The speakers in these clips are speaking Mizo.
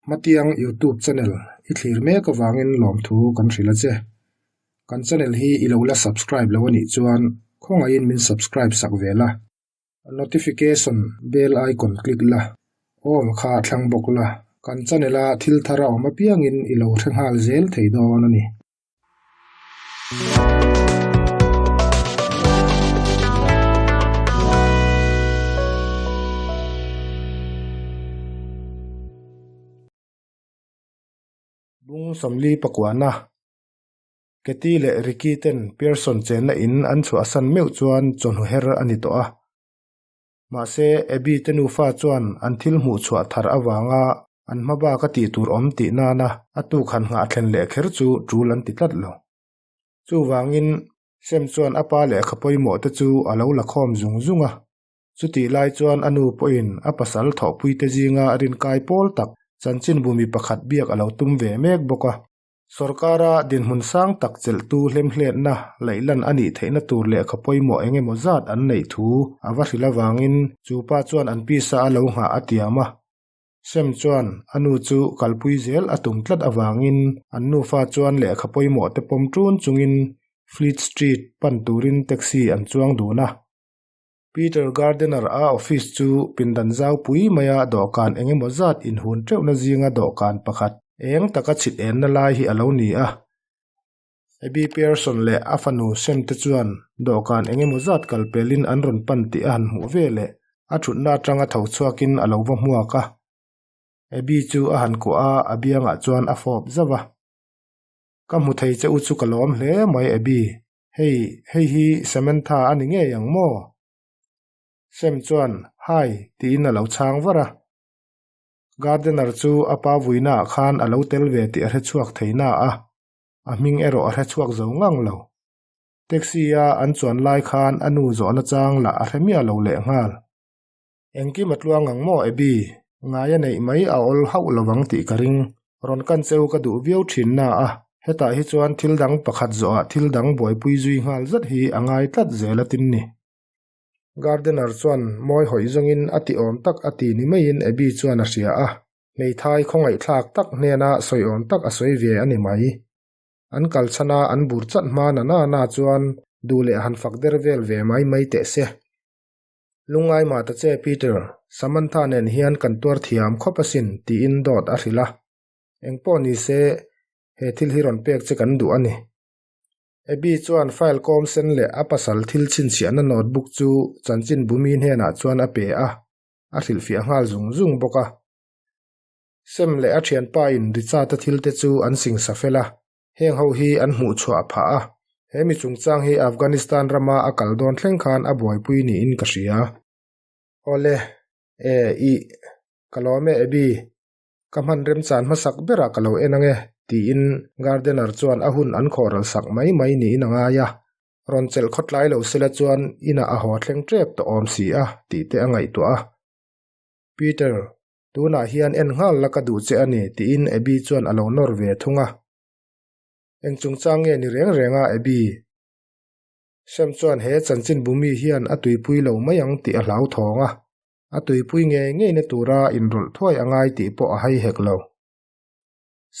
Hmatiang Youtube channel i thlir mek avangin lawmthu kan hrilh a che. Kan channel hi i lo la subscribe lo a nih chuan khawngaihin min subscribe sak ve la. Notification bell icon click la, all kha thlang bawk la, kan channel a thil thar a awm apiangin i lo hre nghal zel thei dawn a ni. Bung Sawmli pakuana Katie leh Ricky ten Pearson chenna in an chhuahsan meuh chuan chawhnu her a ni tawh a. Mahse, Abby te nufa chuan an thil hmuh chhuah thar avanga an hma bak a tih tur awm tih nana a tuk han nghah thlen leh kher chu tul an ti tlat lo. Chuvangin, Sam chuan a pa lehkha pawimawh te chu a lo la khawm zung zung a. Chutih lai chuan a nu pawhin a pasal thawhpuite zinga rinkai pawl tak chanchinbu mi pakhat biak a lo tum ve mek bawk a. Sorkara dinhmun sang tak chelhtu hlemhletna laihlan a nih theihna tur lehkha pawimawh eng emaw zat an neih thu a va hrilh avangin chu pa chuan an pisa a lo nghah a tiam a. Sam chuan a nu chu kalpui zel a tum tlat avangin an nufa chuan lehkha pawimawh te pawm ṭun chungin Fleet Street pan turin taxi an chuang dun a. Peter Gardener a office chu pindan zau pui maia dawhkan eng emaw zat inhun teuhna zinga dawhkan pakhat eng taka chhit enna lai hi a lo ni a. Abby Pearson leh a fanu Sam te chuan dawhkan eng emaw zat kal pelin an rawn pan tih a han hmuh veleh a thutna atanga tho chhuakin a lo va hmuak a. Abby chu a han kuah a, a biangah chuan a fawp zauh a. Ka hmu thei che u chu ka lawm hle mai Abby, Hei, hei hi Samantha a ni ngei ang maw? Sam chuan, Hi, tiin a lo chhang var a. Gardener chu a pa vuinaah khan a lo tel ve tih a hre chhuak thei na a, a hming erawh a hre chhuak zo ngang lo. Taxi-a an chuan lai khan a nu zawhna chang lah a hre miah lo lehnghal. Engkim a tluang ang maw Abby? Ngai a neih mai a awl hauh lo ang tih ka ring. Rawn kan cheu ka duh viau thin na a, hetah hi chuan thil dang pakhat zawhah thil dang buaipui zui nghal zat hi a ngai tlat zel a tin ni. Gardener chuan mawi hawih zawngin a ti awm tak a ti ni maiin Abby chuan a hria a, hmeithai khawngaihthlak tak hnena sawi awm tak a sawi ve a ni mai. An kal chhan a an bur chat hma na na na chuan duh leh han fak der vel ve mai mai teh se. Lungngai mah ta che Peter, Samantha nen hian kan tuar thiam khawp asin tiin dawt a hrilh a. Engpawh ni se, he thil hi rawn pek che kan duh a ni. Abby chuan file kawm sen leh a pasal thil chhinchhiahna notebook chu chanchinbu mi hnenah chuan a pe a, a hrilhfiah nghal zung zung bawk a. Sam leh a thianpa in Richard-a thil te chu an singsa fel a, Heng ho hi an hmuh chhuah phah a, he mi chungchang hi Afghanistan rama a kal dawn thleng khan a buaipui niin ka hria. Awle, e, ih, ka lawm e Abby, ka hman remchan hmasak berah ka lo en ange, tiin Gardener chuan a hun an khawhral sak mai mai niin a ngai a. Rawn chelh khawtlai lo sela chuan inah a haw thleng tep tawh awm si a, tih te a ngaihtuah a. Peter, Tunah hian en nghal la ka duh che a ni, tiin Abby chuan a lo nawr ve thung a. Eng chungchang nge ni reng reng a, Abby? Sam chuan he chanchinbu mi hian a tuipui lo mai ang tih a hlauthawng a, a tuipui ngei ngeina tura inrawlh thuai a ngai tih pawh a hai hek lo.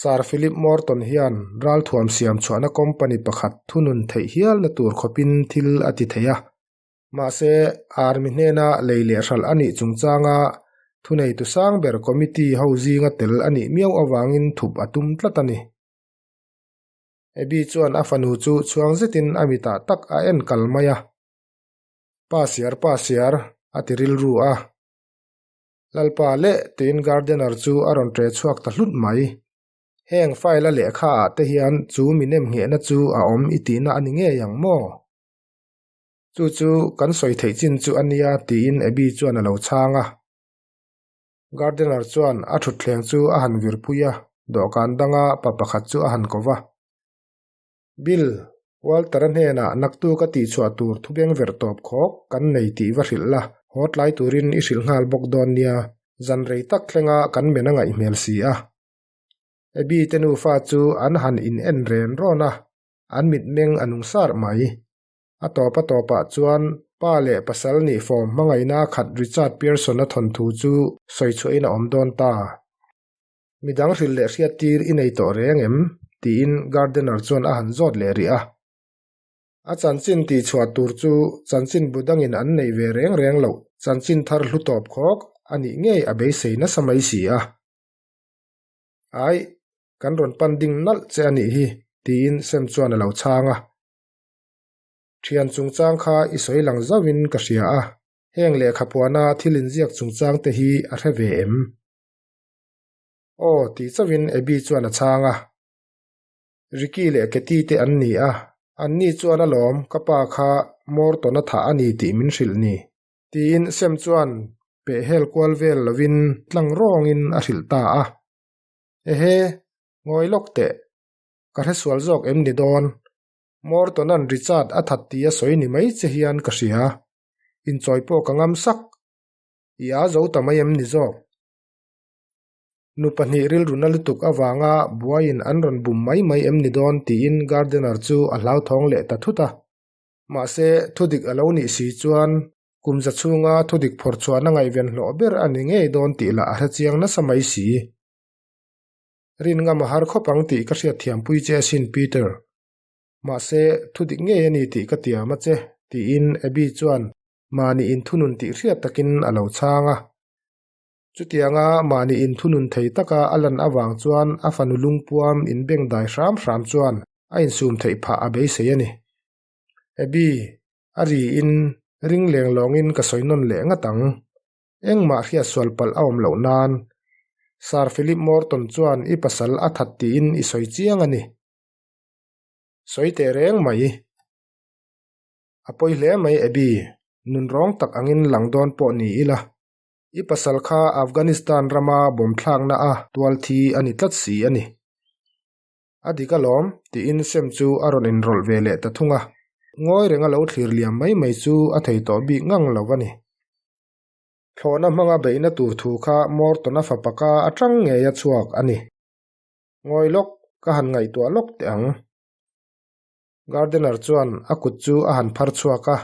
Sir Philip Morton hian ralthuam siam chhuahna company pakhat thunun theih hialna tur khawpin thil a ti thei a. Mahse, Army hnena lei leh hralh a nih chungchanga thuneitu sang ber committee ho zinga tel a nih miau avangin thup a tum tlat a ni. Abby chuan a fanu chu chhuang zetin a mitah tak a en kal mai a. Pa siar pa siar, a ti rilru a. Lalpa leh tiin gardener chu a rawn ṭe chhuak ta hlut mai. Heng file a lehkha ah te hian chu mi nemnghehna chu a awm i tihna a ni ngei ang maw? Chu chu kan sawi theih chin chu a nia tiin Abby chuan a lo chhang a. Gardener chuan a thutthleng chu a han virpui a, dawhkan danga pa pakhat chu a han ko va. Bill, Walter-a hnenah naktuk a tihchhuah tur thubeng verh tawp khawk kan nei tih va hrilh la, haw tlai turin i hrilh nghal bawk dawn nia, zan rei tak thlenga kan men a ngaih hmel si a. Abby te nufa chu an han in en ren rawn a, an mitmeng a nung sar mai. A tawp a tawpah chuan pa leh pasal nih fawm hmangaihna khat Richard Pearson-a thawnthu chu sawi chhuahin a awm dawn ta. Midang hrilh leh hriattir i nei tawh reng em? tiin Gardener chuan a han zawt leh rih a. A chanchin tihchhuah tur chu chanchin bu dangin an neih ve reng reng loh chanchin thar hlu tawp khawk a nih ngei a beisei nasa mai si a. Ai, kan rawn pan ding nalh che a nih hi, tiin Sam chuan a lo chhang a. Thian chungchang kha i sawi lang zauhin ka hria a, heng lehkhapuana thil inziak chungchang te hi a hre ve em? Aw, tih chauhin Abby chuan a chhang a. Ricky leh Katy te an ni a, anni chuan alawm ka pa kha Morton a thah a ni tih min hrilh ni. Tiin Sam chuan pehhel kual vel lovin tlang rawngin a hrilh ta a. Ehe, ngawi lawk teh. Ka hresual zawk em ni dawn? Morton-a'n Richard a that tia sawi ni mai che hian ka hria. Inchawi pawh ka ngam sak. I a zo ta mai em ni zawk? Nu pahnih rilru na lutuk avanga buaiin an rawn bum mai mai em ni dawn tiin Gardener chu a hlauthawng leh ta thut a. Mahse, thudik a lo nih si chuan kum za chhunga thudik phawrh chhuahna ngaihven hlawh ber a ni ngei dawn tih lah a hrechiang nasa mai si. Rin ngam a har khawp ang tih ka hriatthiampui che asin Peter. Mahse, thudik ngei a ni tih ka tiam a che, tiin Abby chuan mahni inthunun tih hriat takin a lo chhang a. Chutianga mahni inthunun thei taka a lan avang chuan a fanu lungpuam inbeng dai hram hram chuan a insum theih phah a beisei a ni. Abby, a riin ring leng lawngin ka sawi nawn leh ngat ang. Engmah hriat sual palh a awm loh nan. Sir Philip Morton chuan i pasal a that tiin i sawi chiang a ni. Sawi teh reng mai. A pawi hle mai Abby, nun rawng tak angin lang dawn pawh ni ila. I pasal kha Afghanistan rama bawm thlakna a tual thi a ni tlat si a ni. A dik alawm, tiin Sam chu a rawn inrawlh ve leh ta thung a. Ngawi renga lo thlir liam mai mai chu a thei tawh bik ngang lo a ni. Thlawhna hmanga beihna tur thu kha Morton-a fapa ka atang ngei a chhuak a ni. Ngawi lawk, ka han ngaihtuah lawk teh ang. Gardener chuan a kut chu a han phar chhuak a,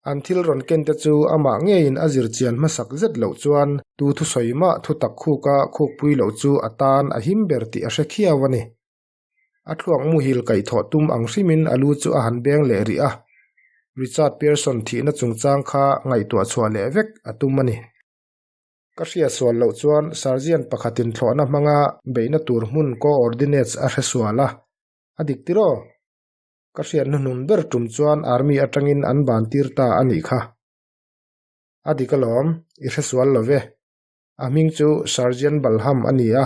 an thil rawn ken te chu amah ngeiin a zir chian hmasak zet loh chuan tu thusawi mah thutak khuka khukpui loh chu a tan a him ber tih a hre khiau a ni. A thluak muhil kaihthawh tum ang hrimin a lu chu a han beng leh rih a, Richard Pearson thihna chungchang kha ngaihtuah chhuah leh vek a tum a ni. Ka hria sual loh chuan Sergeant pakhatin thlawhna hmanga beihna tur hmun co-ordinates a hre sual a, a dik tiraw? Ka hriat hnuhnun ber tum chuan Army atangin an ban tir ta a nih kha. A dik alawm, i hre sual lo ve. A hming chu Sergeant Balham a ni a,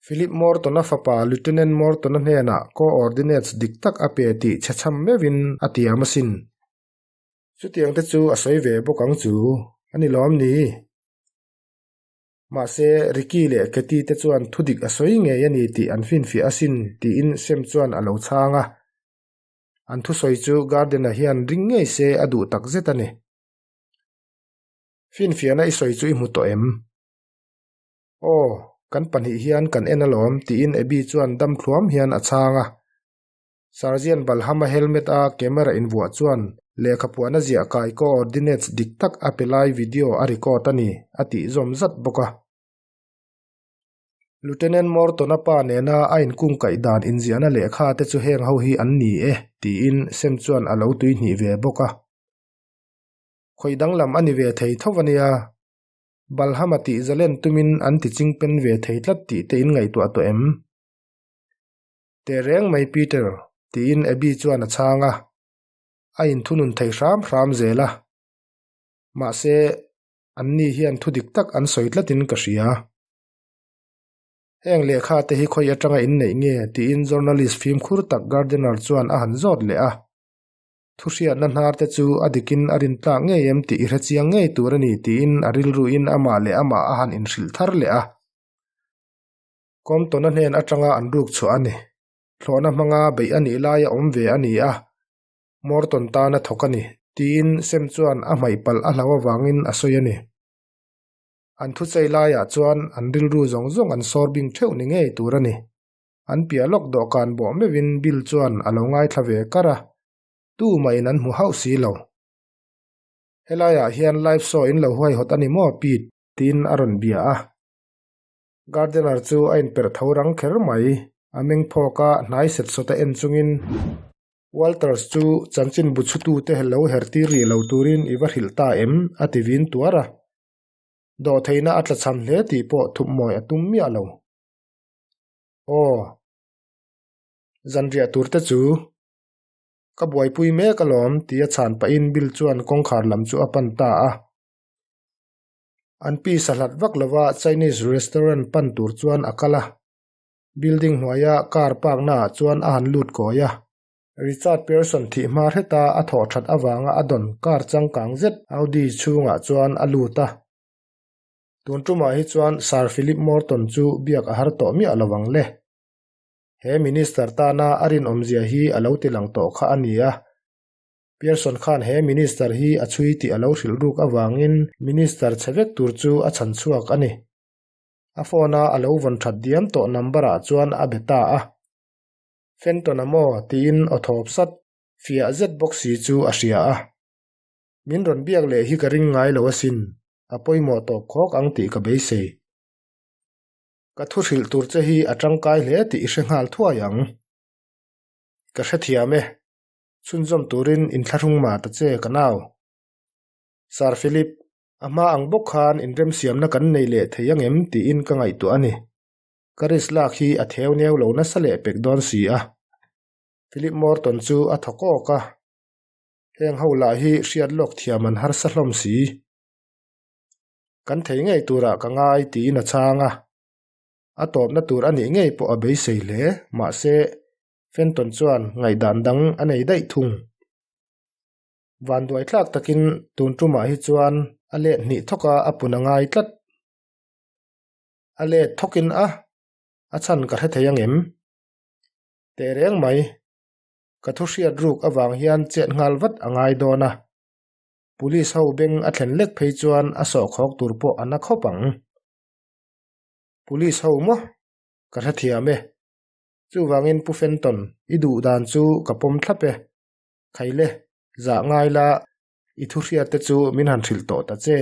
Philip Morton-a fapa Lieutenant Morton-a hnenah co-ordinates dik tak a pe tih chhechham meuhin a tiam asin. Chutiang te chu a sawi ve bawk ang chu, a ni lawm ni? Mahse, Ricky leh Katy te chuan thudik a sawi ngei a ni tih an finfiah asin tiin Sam chuan a lo chhang a. An thusawi chu Garden-a hian ring ngei se a duh takzet a ni. Finfiahna i sawi chu i hmu tawh em? Aw, kan pahnih hian kan en alawm tiin Abby chuan dam thluam hian a chhang a. Sergeant Balham-a helmet a camera invuah chuan lehkhapuahna ziah kai coordinates dik tak a pe lai video a record a ni, a tih zawm zat bawk a. Lieutenant Morton-a pa nena a inkungkaih dan inziahna lehkha te chu heng ho hi an ni e, tiin Sam chuan a lo tuihnih ve bawk a. Khawih danglam a ni ve thei tho a nia. Balham-a tih zalen tumin an ti chingpen ve thei tlat tih te in ngaihtuah tawh em? Teh reng mai Peter, tiin Abby chuan a chhang a, a inthunun thei hram hram zel a. Mahse, anni hian thu dik tak an sawi tlatin ka hria. Heng lehkha te hi khawi atanga inneih nge? tiin journalist fimkhur tak Gardener chuan a han zawt leh a. Thu hriatna hnar te chu a dikin a rin tlak ngei em tih i hre chiang ngei tur a ni tiin a rilruin amah leh amah a han inhrilh thar leh a. Compton-a hnen atanga an ruk chhuah a ni. Thlawhna hmanga beih a nih laia awm ve a ni a, Morton tan a thawk a ni, tiin Sam chuan a hmaih palh a hlauh avangin a sawi a ni. An thuchei laiah chuan an rilru zawng zawng an sawr bing theuh ni ngei tur a ni. An piah lawk dawhkan bawh meuhin Bill chuan a lo ngaithla ve kar a, tumahin an hmu hauh si lo. Helaiah hian live show in lo huaihawt a ni maw Pete? tiin a rawn bia a. Gardener chu a inperh tho rang kher mai, a meng phawk a, hnai set sawt a en chungin Walters chu chanchin bu chhutute lo her tir rih lo turin i va hrilh ta em? a ti vin tuar a. Dawhtheihna a tlachham hle tih pawh thup mawi a tum miah lo. Aw. Zanriah tur te chu ka buaipui mek alawm tia chhan pahin Bill chuan kawngkhar lam chu a pan ta a. An pi sa hlat vak lova Chinese restaurant pan tur chuan a kal a. Building hnuaia car park naah chuan a han lut kawi a. Richard Pearson thih hma hreta a thawh that avanga a dawn car changkang zet Audi chhungah chuan a lut a. Tun tumah hi chuan Sir Philip Morton chu biak a har tawh miah lo ang le. He minister tana a rinawmzia hi a lo ti lang tawh kha a ni a. Pearson khan he minister hi a chhui tih a lo hrilh ruk avangin minister chhe vek tur chu a chhan chhuak a ni. A phone a a lo vawn that diam tawh number ah chuan a be ta a. Fenton a maw? tiin aw thawp sat, fiah zet bawk si chu a hria a. Min rawn biak leh hi ka ring ngai lo asin, a pawimawh tawp khawk ang tih ka beisei. Ka thu hrilh tur che hi a tangkai hle tih i hre nghal thuai ang. Ka hrethiam e. Chhunzawm turin inthlahrung mah ta che ka nau. Sir Philip, a hma ang bawk khan inremsiamna kan nei leh thei angem tiin ka ngaihtuah a ni. Ka risk lak hi a theu neu lo nasa leh pek dawn si a. Philip Morton chu a thaw kawk a. Heng ho lah hi hriat lawk thiam an harsa hlawm si. Kan thei ngei turah ka ngai tiin a chhang a. A tawpna tur a nih ngei pawh a beisei hle. Mahse, Fenton chuan ngaihdan dang a nei daih thung. Vanduai thlak takin tun tumah hi chuan a let hnih thawka a pun a ngai tlat. A let thawkin a, a chhan ka hre thei angem? Teh reng mai. Ka thu hriat ruk avang hian chet nghal vat a ngai dawn a. Police ho beng a thlen lek phei chuan a sawhkhawk tur pawh a na khawp ang. Police ho maw? Ka hrethiam e. Chuvangin Pu Fenton, i duh dan chu ka pawm thlap e. Khaile, zah ngai la, i thu hriat te chu min han hrilh tawh ta che.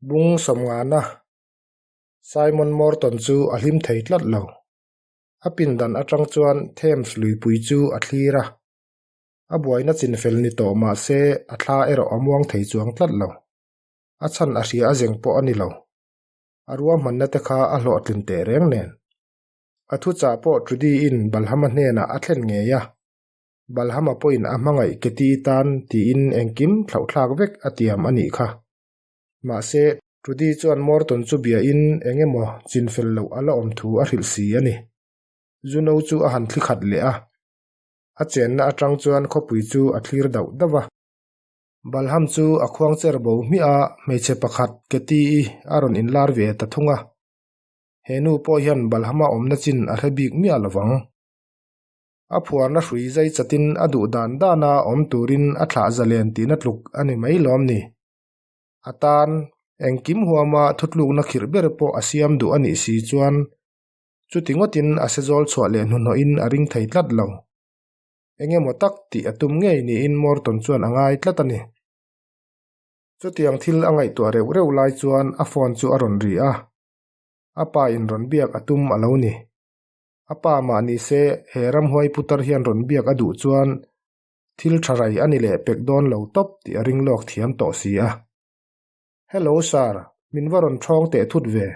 Bung sawmngana Simon Morton chu a hlim thei tlat lo. A pindan atang chuan Thames luipui chu a thlir a. A buaina chinfel ni tawh mah se a thla erawh a muang thei chuang tlat lo. A chhan a hria a zeng pawh a ni lo. A ruahmanna te kha a hlawhtlin teh reng nen. A thuchah pawh Trudy-in Balhama hnenah a thlen ngei a. Balhama pawhin a hmangaih Katie tan tiin engkim thlauhthlak vek a tiam a nih kha. Mahse, Trudy chuan Morton chu biain eng emaw chinfel loh a la awm thu a hrilh si a ni. Juno chu a han thli khat leh a. A chenna atang chuan khawpui chu a thlir dauh dauh a. Balham chu a khuang cher bo hmiah a, hmeichhe pakhat Katie-i a rawn inlar ve ta thung a. He nu pawh hian Balhama awmna chin a hre bik miah lo vang. A phuarna hrui zai chatin a duh dan dana awm turin a thlah zalen tihna tluk a ni mai lawm ni. A tan engkim huama thutlukna khirh ber pawh a siam duh a nih si chuan chuti ngawtin a sezawl chhuah leh hnuhnawhin a ring thei tlat lo. Eng emaw tak tih a tum ngei niin Morton chuan a ngai tlat a ni. Chutiang thil a ngaihtuah reuh reuh lai chuan a phone chu a rawn ri a, a pa in rawn biak a tum a lo ni. A pa mah ni se he ramhuai putar hian rawn biak a duh chuan thil tha rai a ni leh pek dawn lo tawp tih a ring lawk thiam tawh si a. Hello sir, min va rawn thawng teh thut ve.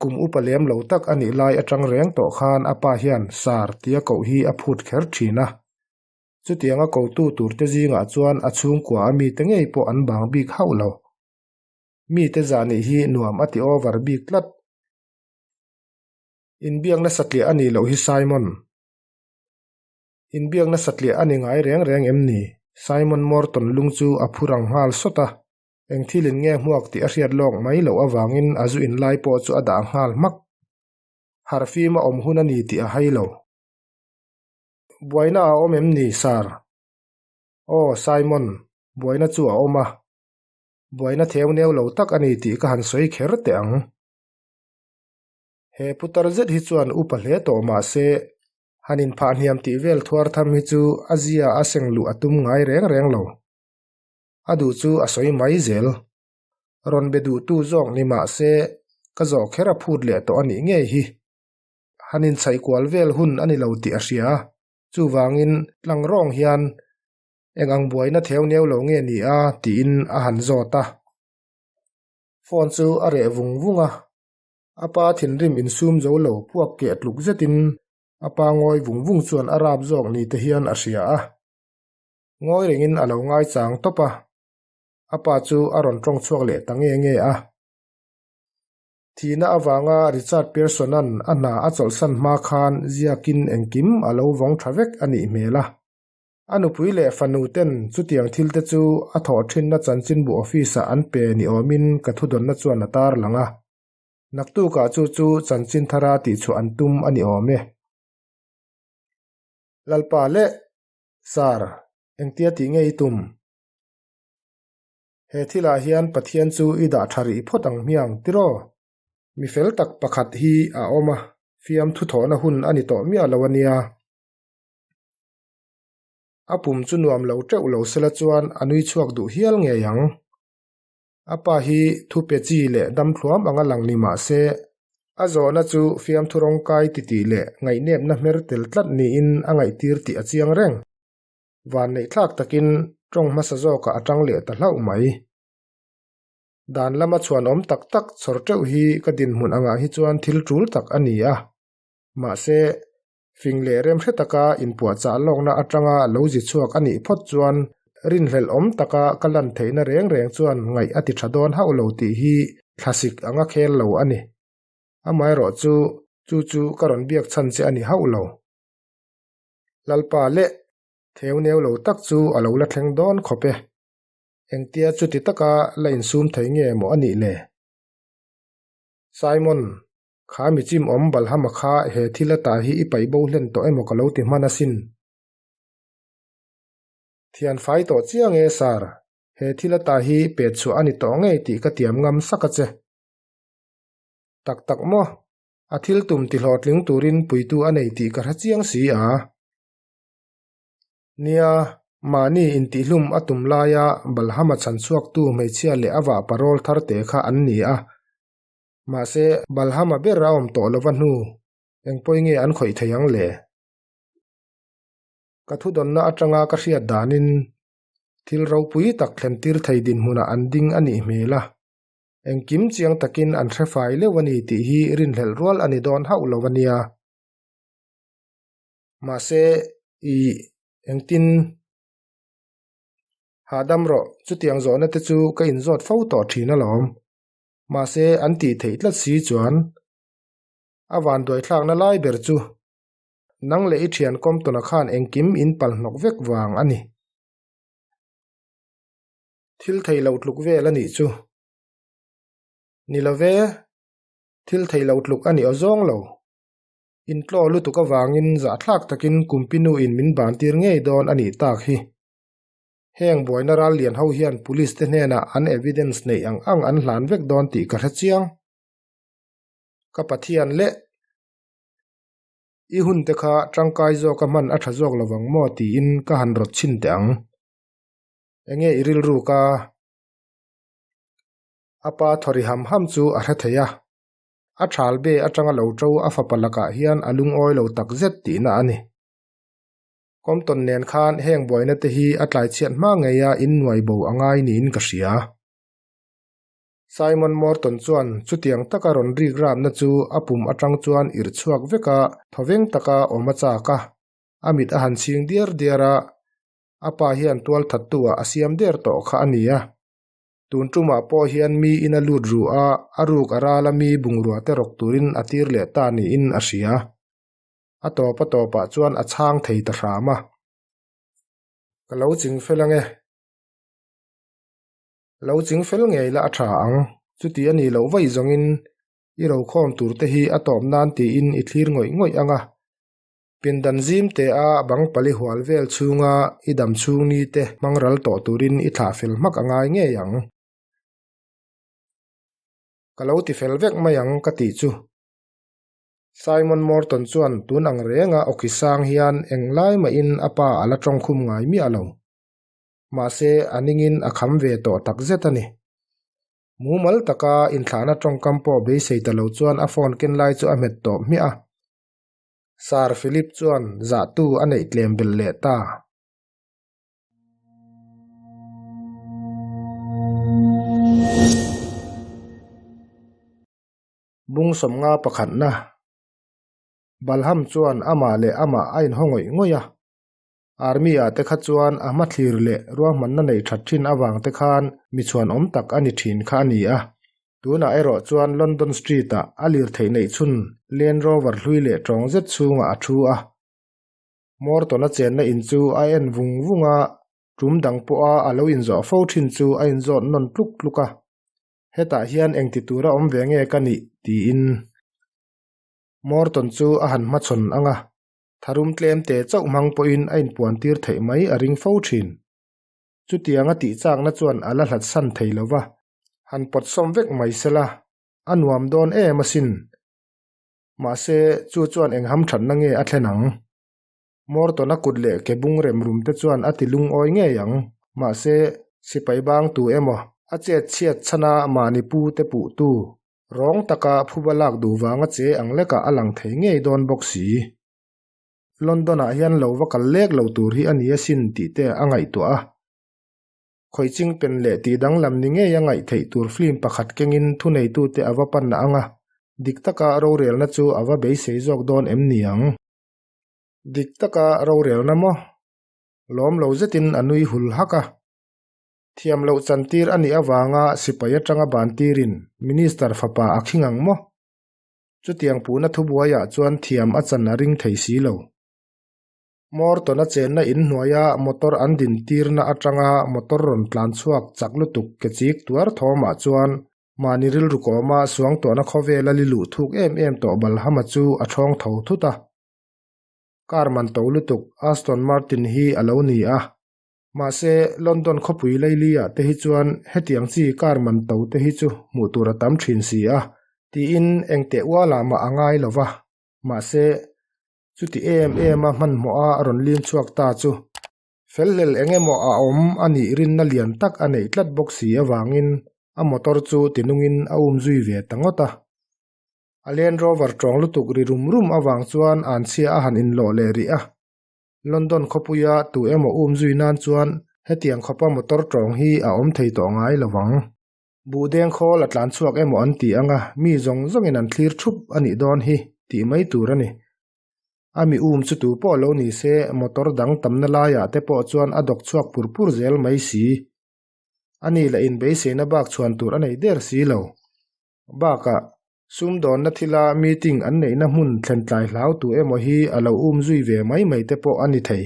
Kum upa lem lo tak a nih lai atang reng tawh khan a pa hian sir tia koh hi a phut kher thin a. Chutianga kotu turte zingah chuan a chhungkua a mite ngei pawh an bang bik hauh lo. Mite zah nih hi nuam a ti over bik tlat. Inbiakna satliah a nih loh hi Simon. Inbiakna satliah a ni ngai reng reng em ni? Simon Morton lung chu a phu rang nghal sawt a. Eng thilin nge hmuak tih a hriat lawk mai loh avangin a zu inlai pawh chu a dah nghal hmak. Harhfim a awm hun a ni tih a hai lo. Buaina a awm em ni, Sir? Aw, Simon, buaina chu a awm a. Buaina theu neu lo tak a ni tih ka han sawi kher teh ang. He putar zet hi chuan upa hle tawh mah se, Han inphah hniam tih vel thuar tham hi chu a zia a seng luh a tum ngai reng reng lo. A duh chu a sawi mai zel. Rawn be duhtu zawk ni mah se ka zawh kher a phut leh tawh a nih ngei hi. Han inchhaih kual vel hun a ni lo tih a hria. Chuvangin tlang rawng hian eng ang buaina theu neu lo nge ni a tiin a han zawt a. Phone chu a reh vung vung a. A pa thinrim insum zo lo puak keh tluk zetin a pa ngawi vung vung chuan a rap zawk ni te hian a hria a. Ngawi rengin a lo ngaichang tawp a. A pa chu a rawn tawng chhuak leh ta nge nge a. Thihna avanga Richard Pearson-a'n a hna a chawlhsan hma khan ziakin engkim a lo vawng tha vek a nih hmel a. A nupui leh fanu ten chutiang thil te chu a thawh thinna chanchinbu office-ah an pe ni awmin ka thudawnna chuan a tarlang a. Naktukah chu chu chanchin thara tihchhuah an tum a ni awm e. Lalpa leh Sir, engtia tih nge i tum? He thilah hian Pathian chu i dah tha rih phawt ang hmiang tiraw? Mi fel tak pakhat hi a awm a, fiam thuthawhna hun a ni tawh miah lo a nia. A pum chu nuam lo teuh lo sela chuan a nui chhuak duh hial ngei ang. A pa hi thu pe chi leh dam thluam anga lang ni mah se, a zawhna chu fiamthu rawngkai titih leh ngaihnepna hmer tel tlat niin a ngaihtir tih a chiang reng. Vanneih thlak takin tawng hmasa zawkah a tang leh ta hlauh mai. Dan lama chhuanawm tak tak chhawr teuh hi ka dinhmun angah hi chuan thil tul tak a ni a. Mahse, fing leh remhre taka inpuahchah lawkna atanga lo zi chhuak a nih phawt chuan rinhlelh awm taka ka lan theihna reng reng chuan ngaih a ti tha dawn hauh lo tih hi thlasik anga khel lo a ni. Amaherawhchu, chu chu ka rawn biak chhan che a ni hauh lo. Lalpa leh theu neu lo tak chu a lo la thleng dawn khawp e. Engtia chuti taka la insum thei nge maw a nih le? Simon, kha mi chim awm Balhama kha he thil ata hi i paih bo hlen tawh emaw ka lo ti hman asin. Thian fai tawh chiang e Sir, he thil ata hi pet chhuah a ni tawh ngei tih ka tiam ngam sak a che. Tak tak maw? A thil tum ti hlawhtling turin puitu a nei tih ka hre chiang si a. Nia, mahni intihlum a tum laia Balhama chhan chhuaktu hmeichhia leh a vah parawl thar te kha an ni a. Mahse, Balhama ber a awm tawh lova hnu, engpawi nge an khawih thei ang le? Ka thudawnna atanga ka hriat danin thil ropui tak thlentir thei dinhmunah an ding a nih hmel a. Engkim chiang takin an hre fai leuh a ni tih hi rinhlelh rual a ni dawn hauh lo a nia. Mahse, i engtin hahdam rawh, chutiang zawhna te chu ka inzawt fo tawh thin alawm. Mahse, an tih theih tlat si chuan a vanduaithlakna lai ber chu nang leh i thian Compton-a khan engkim in pal hnawk vek vang a ni. Thil thei lo tluk vel a nih chu. Ni lo ve, thil thei lo tluk a ni aw zawng lo. Intlaw lutuk avangin zahthlak takin Kumpinu in min ban tir ngei dawn a nih tak hi. Heng buaina ral lian ho hian police te hnenah an evidence neih ang ang an hlan vek dawn tih ka hre chiang. Ka Pathian leh i hun te kha tangkai zawka hman a tha zawk lovang maw tiin ka han rawt chhin teh ang. Enge i rilru ka? A pa thawri ham ham chu a hre thei a, a thal be atanga lo to a fapa lakah hian a lungawi lo tak zet tihna a ni. Compton nen khan heng buaina te hi a tlaichhiat hma ngeia innuai bo a ngai niin ka hria. Simon Morton chuan chutiang taka rawn rik rapna chu a pum atang chuan irh chhuak vek a, thawveng taka awm a chak a, a mit a han chhing diar diar a, A pa hian tualthattu ah a siam der tawh kha a ni a. Tun tumah pawh hian mi in a lut ru a, a ruk a ral a mi bungrua te rawk turin a tir leh ta niin a hria. A tawp a tawpah chuan a chhang thei ta hram a. Ka lo ching fel ange. Lo ching fel ngei la a tha ang. Chuti a nih loh vaih zawngin i rokhawm tur te hi a tawp nan tiin i thlir ngawih ngawih ang a. Pindan zim te a bang pali hual vel chhunga i dam chhung ni te hmang ral tawh turin i thlah fel hmak a ngai ngei ang. Ka lo ti fel vek mai ang ka tih chu. Simon Morton chuan tun ang renga awki sang hian englai mahin a pa a la tawngkhum ngai miah lo. Mahse, a ningin a kham ve tawh takzet a ni. Mumal taka inthlahna tawngkam pawh beisei ta lo chuan a phone ken lai chu a hmet tawp hmiah a. Sir Philip chuan zahtu a neih tlem belh leh ta. Bung sawmnga pakhatna Balham chuan amah leh amah a inhaw ngawih ngawih a. Army ah te kha chuan a hmathlir leh ruahmanna neih that thin avang te khan mi chhuanawm tak a ni thin kha a ni a. Tunah erawh chuan London Street ah a lirtheih neih chhun Land Rover hlui leh tawng zet chhungah a thu a. Morton-a chenna in chu a en vung vung a, tum dang pawha a lo inzawh fo thin chu a inzawt nawn tluk tluk a. Hetah hian engti tura awm ve nge ka nih? tiin Morton chu a han hmachhawn ang a, tharum tlem te chauh hmang pawhin a inpuantir theih mai a ring fo thin. Chutianga tihchakna chuan a la hlatsan thei lo va, han pawtsawm vek mai sela, a nuam dawn em asin. Mahse, chu chuan eng hamthatna nge a thlen ang? Morton-a kut leh ke bung rem rum te chuan a ti lungawi ngei ang. Mahse, sipai bang tu emaw, a chet chhiat chhana mahni pu te puh tu, rawng taka phuba lak duh vanga che ang lekah a lang thei ngei dawn bawk si. London-ah hian lo va kal lek lo tur hi a ni asin tih te a ngaihtuah a. Khawiching pen leh tih danglam ni ngei a ngaih theih tur film pakhat kengin thuneitute a va pan ang a, dik taka rorelna chu a va beisei zawk dawn em ni ang? Dik taka rorelna maw? Lawm lo zetin a nui hul hak a. Thiam loh chantir a nih avanga sipai atanga bantirin Minister fapa a khing ang maw? Chutiang puhna thubuaiah chuan thiam a chan a ring thei si lo. Morton-a chenna in hnuaia motor an din tirna atanga motor rawn tlan chhuak chak lutuk ke chik tuar thawmah chuan mahni rilru kawma suangtuahna khawvela li luh thuk em em tawh Balhama chu a thawng tho thut a. Car man to lutuk Aston Martin hi a lo ni a. Mahse, London khawpui Laili-ah te hi chuan hetiang chi car man to te hi chu hmuh tur a tam thin si a, tiin engteh ualah mah a ngai lo va. Mahse, Chuti em em a hmanhmawh a rawn lim chhuak ta chu felhlel eng emaw a awm a nih rinna lian tak a neih tlat bawk si avangin a motor chu tinungin a um zui ve ta ngawt a. A Land Rover tawng lutuk ri rum rum avang chuan anchhia a han inlawh leh rih a. London khawpuia tu emaw um zui nan chuan hetiang khawpa motor tawng hi a awm thei tawh ngai lo vang. Buhdeng khawl a tlan chhuak emaw an ti anga mi zawng zawngin an thlir thup a nih dawn hi tih mai tur a ni. A mi um chu tu pawh lo ni se motor dang tamna laiah te pawh chuan a dawk chhuak pur pur zel mai si. A ni lah in beiseina bak chhuan tur a nei der si lo. Bakah, sumdawnna thila meeting an neihna hmun thlen tlai hlau tu emaw hi a lo um zui ve mai mai te pawh a ni thei.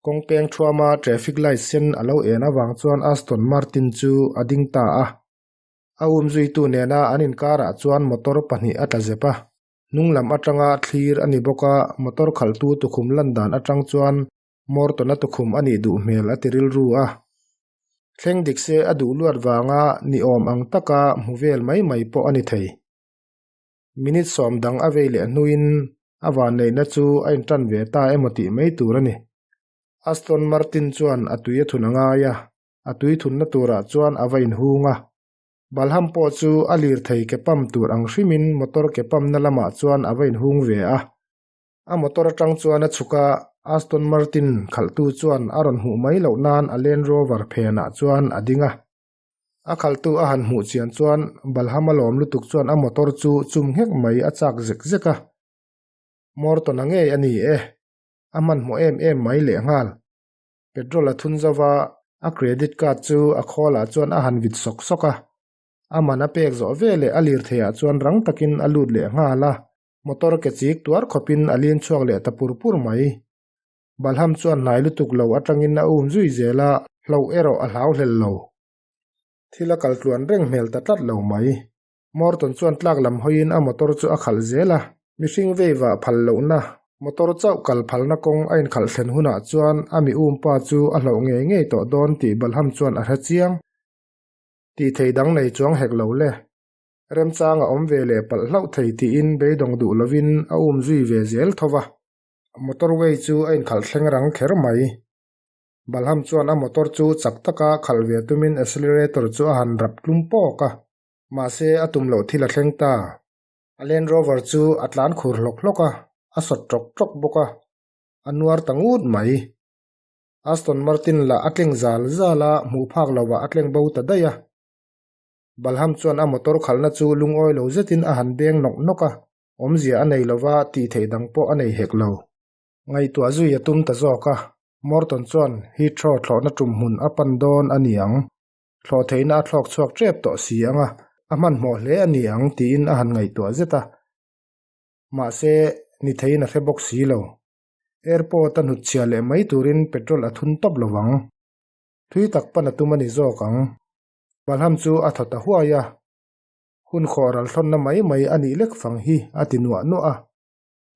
Kawng peng thuama traffic light sen a lo en avang chuan Aston Martin chu a ding ta a. A umzuitu nena an inkarah chuan motor pahnih a tla zep a. Hnung lam atanga thlir a ni bawk a, motor khalhtu tukhum lan dan atang chuan Morton-a tukhum a nih duh hmel a ti rilru a. Thleng dik se a duh luat vanga ni awm ang taka hmu vel mai mai pawh a ni thei. Minute sawm dang a vei leh hnuin a vanneihna chu a intan ve ta emaw tih mai tur a ni. Aston Martin chuan a tui a thun a ngai a, a tui thunna turah chuan a va inhung a. Balham pawh chu a lirthei ke pump tur ang hrimin motor ke pump-na lamah chuan a va inhung ve a. A motor atang chuan a chhuk a, Aston Martin khalhtu chuan a rawn hmuh mai loh nan a Land Rover phenah chuan a ding a. A khalhtu a han hmuh chian chuan Balham a lawm lutuk chuan a motor chu chum nghek mai a chak zek zek a. Morton-a ngei a ni e, a hmanhmawh em em mai lehnghal. Petrol a thun zo va, a credit card chu a khawlah chuan a han vit sawk sawk a. A man a pek zawh veleh a lirtheiah chuan rang takin a lut leh nghal a, motor ke chik tuar khawpin a lin chhuak leh ta pur pur mai. Balham chuan hnai lutuk lo atangin a um zui zel a, hloh erawh a hlau hlel lo. Thil a kal tluan reng hmel ta tlat lo mai. Morton chuan tlak lam hawiin a motor chu a khalh zel a, mihring veiva phal lohna, motor chauh kal phalna kawng a inkhalh thlen hunah chuan a mi um pa chu a hloh ngei ngei tawh dawn tih Balham chuan a hre chiang. Tih thei dang nei chuang hek lo le. Remchang a awm ve leh palh hlauh thei tiin beidawng duh lovin a um zui ve zel tho va. Motorway chu a inkhalh thleng rang kher mai. Balham chuan a motor chu chak taka khalh ve tumin accelerator chu a han rap tlum pawk a. Mahse a tum loh thil a thleng ta. A Land Rover chu a tlan khur hlawk hlawk a, a sawt ṭawk ṭawk bawk a, a nuar ta ngut mai. Aston Martin lah a tleng zal zal a, hmuh phak lovah a tleng bo ta daih a. Balham chuan a motor khalhna chu lungawi lo zetin a han beng nawk nawk a, awmzia a nei lova tih theih dang pawh a nei hek lo. Ngaihtuah zui a tum ta zawk a, Morton chuan Heathrow thlawhna tum hmun a pan dawn a ni ang. Thlawh theihna a thlawk chhuak tep tawh si ang a, a hmanhmawh hle a ni ang tiin a han ngaihtuah zet a. Mahse, ni theiin a hre bawk si lo. Airport a hnutchhiah leh mai turin petrol a thun tawp lo vang. Thui tak pan a tum a ni zawk ang. Balham chu a thaw ta huai a. Hun khawh ral thlawnna mai mai a nih lek fang hi a ti nuah nuah a.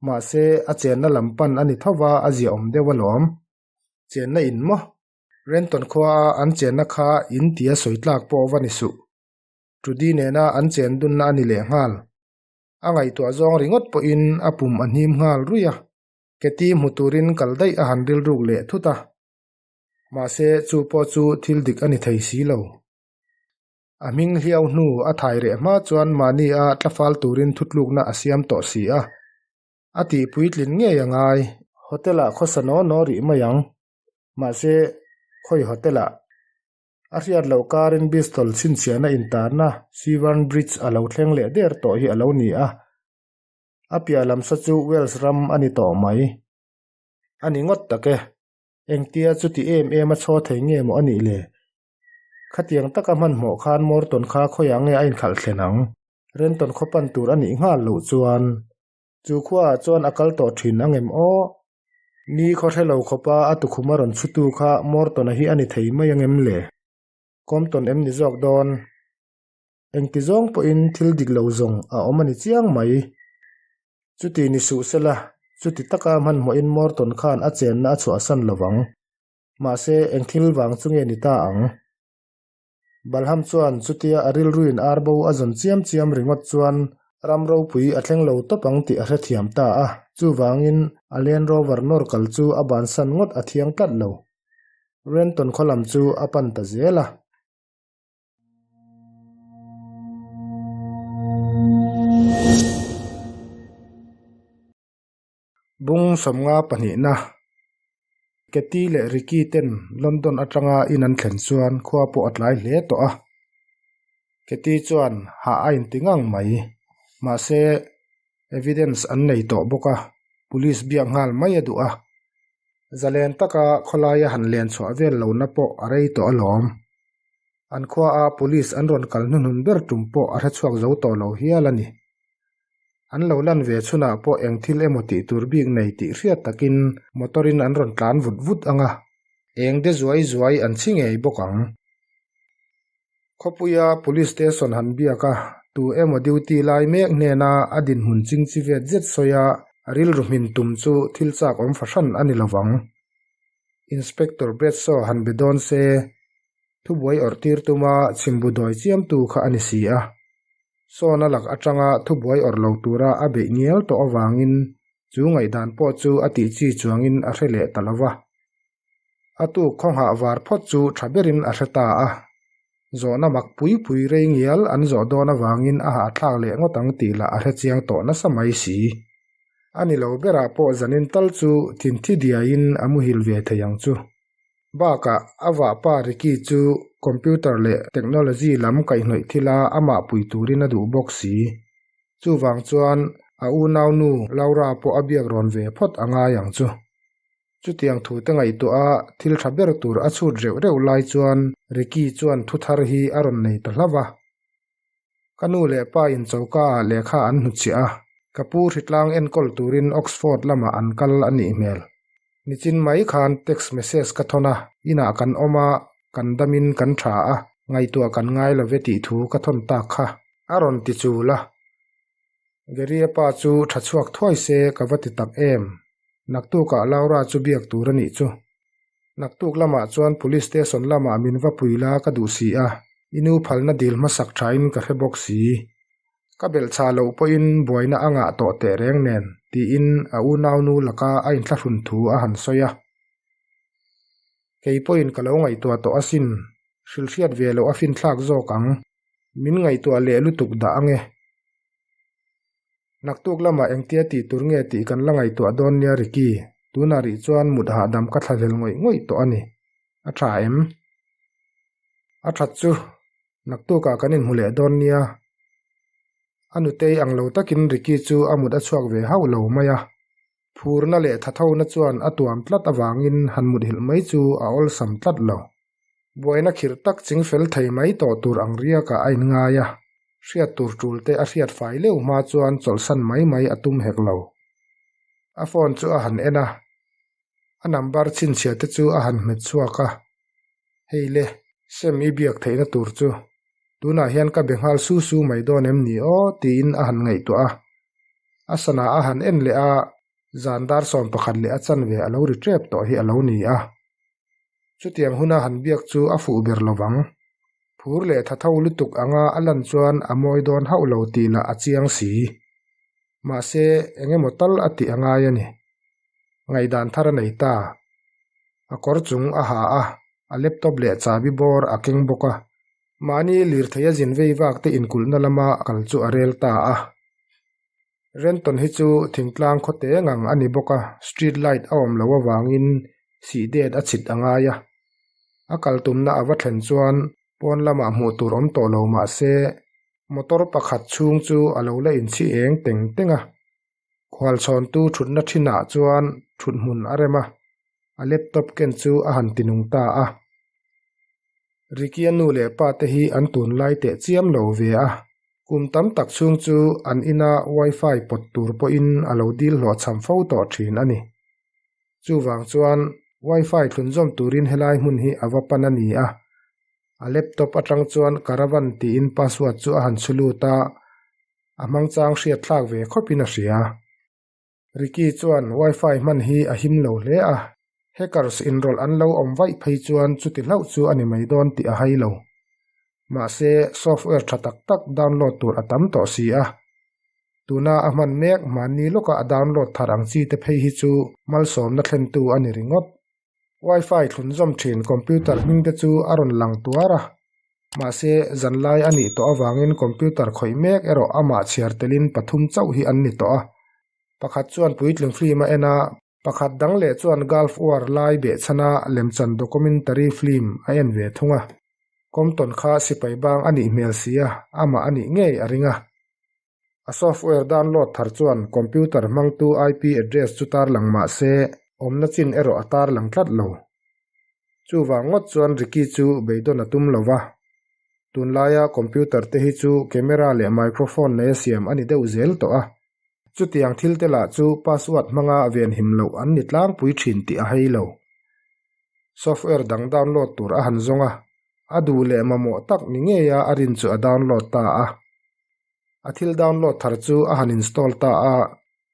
Mahse, a chenna lam pan a ni tho va a ziaawm deuh alawm. Chenna in maw? Renton khua a an chenna kha in tia sawi tlak pawh va ni suh. Trudy nena an chen dunna a ni lehnghal. A ngaihtuah zawng ringawt pawhin a pum a hnim nghal ruih a. Katie hmu turin kal daih a han rilruk leh thut a. Mahse, chu pawh chu thil dik a ni thei si lo. A hming hliau hnu a thai reh hma chuan mahni a tlafal turin thutlukna a siam tawh si a. A tih puitlin ngei a ngai. Hotel-ah khawsa naw naw rih mai ang. Mahse, khawi hotel-ah? A hriat loh karin Bristol chhinchhiahna intarna Severn Bridge a lo thleng leh der tawh hi a lo ni a. A piah lam sa chu Wales ram a ni tawh mai. A ni ngawt tak e. Engtia chuti em em a chhaw thei nge maw a nih le? Khatiang taka hmanhmawh khan Morton kha khawiah nge a inkhalh thlen ang? Renton khaw pan tur a nih nghal loh chuan chu khuaah chuan a kal tawh thin ang em aw? Ni khaw hre lo khawpa a tukhum a rawn chhutu kha Morton-a hi a ni thei mai ang em le? Compton em ni zawk dawn? Engti zawng pawhin thil dik lo zawng a awm a ni chiang mai. Chuti ni suh sela, chuti taka hmanhmawhin Morton khan a chenna a chhuahsan lo vang. Mahse, eng thil vang chu nge ni ta ang? Balham chuan chutia a rilruin arbo a zawn chiam chiam ringawt chuan ram ropui a thleng lo tawp ang tih a hrethiam ta a, chuvangin a Land Rover nawr kal chu a bansan ngawt a thiang tlat lo. Renton khaw lam chu a pan ta zel a. Bung sawmnga pahnihna Katy leh Ricky ten London atanga in an thlen chuan khua pawh a tlai hle tawh a. Katy chuan hah a inti ngang mai. Mahse, evidence an nei tawh bawk a, police biak nghal mai a duh a. Zalen taka khawlaia han len chhuah vel lohna pawh a rei tawh alawm. An khuaa police an rawn kal hnuhnun ber tum pawh a hrechhuak zo tawh lo hial a ni. An lo lan ve chhunah pawh eng thil emaw tih tur bik nei tih hriat takin motor in an rawn tlan vut vut ang a, eng de zuai zuai an chhi ngei bawk ang. Khawpuia Police Station han biak a, tu emaw duty lai mek hnena a dinhmun chingchi vet zet sawi a, a rilru hmin tum chu thil chak awm fahran a ni lovang. Inspector Bradshaw han be dawn se, thubuai awrh tir tuma chhimbu dawi chiamtu kha a ni si a. Sawna lak atanga thubuai awrh lo tura a beih ngial tawh avangin chu ngaihdan pawh chu a tih chi chuangin a hre leh ta lo va. A tuk khawnghah var phawt chu tha berin a hre ta a. Zawhna mak pui pui rei ngial an zawh dawn avangin a hahthlak leh ngawt ang tih lah a hre chiang tawh nasa mai si. A ni lo berah pawh zanin tal chu thinthi diaiin a muhil ve thei ang chu. Bakah a vahpa Ricky chu computer leh technology lam kaihhnawih thila amah pui turin a duh bawk si. Chuvang chuan a unaunu Laura pawh a biak rawn ve phawt a ngai ang chu. Chutiang thute ngaihtuah a thil tha ber tur a chhut reuh reuh lai chuan Ricky chuan thu thar hi a rawn nei ta hlauh a. Ka nu leh pa in choka ah lehkha an hnuchhiah a, ka pu hritlang enkawl turin Oxford lamah an kal a nih hmel. Nichin mai khan text message ka thawn a, inah kan awm a, kan damin kan tha a, ngaihtuah kan ngai lo ve tih thu ka thawn tak kha. A rawn ti chul a. Gary-a pa chu tha chhuak thuai se ka va ti tak em? Naktukah Laura chu biak tur a nih chu. Naktuk lamah chuan Police Station lamah min va pui la ka duh si a, i nu phalna dil hmasak thain ka hre bawk si. Ka belhchhah loh pawhin buaina a ngah tawh teh reng nen, tiin a unaunu laka a inthlahrun thu a han sawi a. Kei pawhin ka lo ngaihtuah tawh asin, hrilhhriat ve loh a finthlak zawk ang, min ngaihtuah leh lutuk dah ange. Naktuk lamah engtia tih tur nge tih kan la ngaihtuah dawn nia Ricky, tunah rih chuan mut hahdam ka thlahlel ngawih ngawih tawh a ni. A tha em? A that chu naktukah kan inhmu leh dawn nia. A nutei ang lo takin Ricky chu a mut a chhuak ve hauh lo mai a. Phurna leh thathona chuan a tuam tlat avangin han muthilh mai chu a awlsam tlat lo. Buaina khirh tak ching fel thei mai tawh tur ang riakah a inngai a, hriat tur tul te a hriat fai leuh hma chuan chawlhsan mai mai a tum hek lo. A phone chu a han en a, a number chhinchhiah te chu a han hmet chhuak a, Hei le, Sam i biak theihna tur chu tunah hian ka be nghal su su mai dawn em ni aw tiin a han ngaihtuah a. A sana a han en leh a, zan dar 11 leh a chanve a lo ri tep tawh hi a lo ni a. Chutiang huna han biak chu a fuh ber lo vang. Phur leh tha tho lutuk anga a lan chuan a mawi dawn hauh lo tih lah a chiang si. Mahse, eng emaw tal a tih a ngai a ni. Ngaihdan thar a nei ta. A kawr chung a ha a, a laptop leh chabi bawr a keng bawk a. Mahni lirthei a zin vei vak te inkulhna lama kal chu a rel ta a. Renton hi chu thingtlang khaw te ngang a ni bawk a, street light a awm loh avangin sih det a chhit a ngai a. A kal tumna a va thlen chuan pawn lamah hmuh tur awm tawh lo mah se motor pakhat chhung chu a lo la inchhi eng teng teng a. Khualchhawntu thutna thinah chuan thuthmun a rem a, a laptop ken chu a han tinung ta a. Ricky-a nu leh pa te hi an tunlai teh chiam lo ve a, kum tam tak chhung chu an ina wifi pawt tur pawhin a lo dil hlawhchham fo tawh thin a ni. Chuvang chuan wifi thlunzawm turin helai hmun hi a va pan a ni a, a laptop atang chuan caravan tiin password chu a han chhu lut a, a hmangchang hriat thlak ve khawpin a hria. Ricky chuan wifi hman hi a him lo hle a, hackers inrawlh an lo awm vaih phei chuan chuti hlauh chu a ni mai dawn tih a hai lo. Mahse, software tha tak tak download tur a tam tawh si a. Tuna a hman mek mahni lawka a download thar ang chi te phei hi chu malsawmna thlentu a ni ringawt. Wifi thlunzawm thin computer hming te chu a rawn lang tuar a, mahse zanlai a nih tawh avangin computer khawih mek erawh amah chhiar telin pathum chauh hi an ni tawh a. Pakhat chuan puitling film a en a, pakhat dang leh chuan Gulf War lai behchhana lemchan documentary film a en ve thung a. Compton kha sipai bang a nih hmel si a, amah a nih ngei a ring a. A software download thar chuan computer hmangtu IP address chu tarlang mah se, awmna chin erawh a tarlang tlat lo. Chuvang ngawt chuan Ricky chu beidawn a tum lo va. Tunlaia computer te hi chu camera leh microphone neia siam a ni deuh zel tawh a. Chutiang thil te lah chu password hmanga venhim loh an ni tlangpui thin tih a hei lo. Software dang download tur a han zawng a, a duh leh mamawh tak ni ngeia a rin chu a download ta a. A thil download thar chu a han install ta a,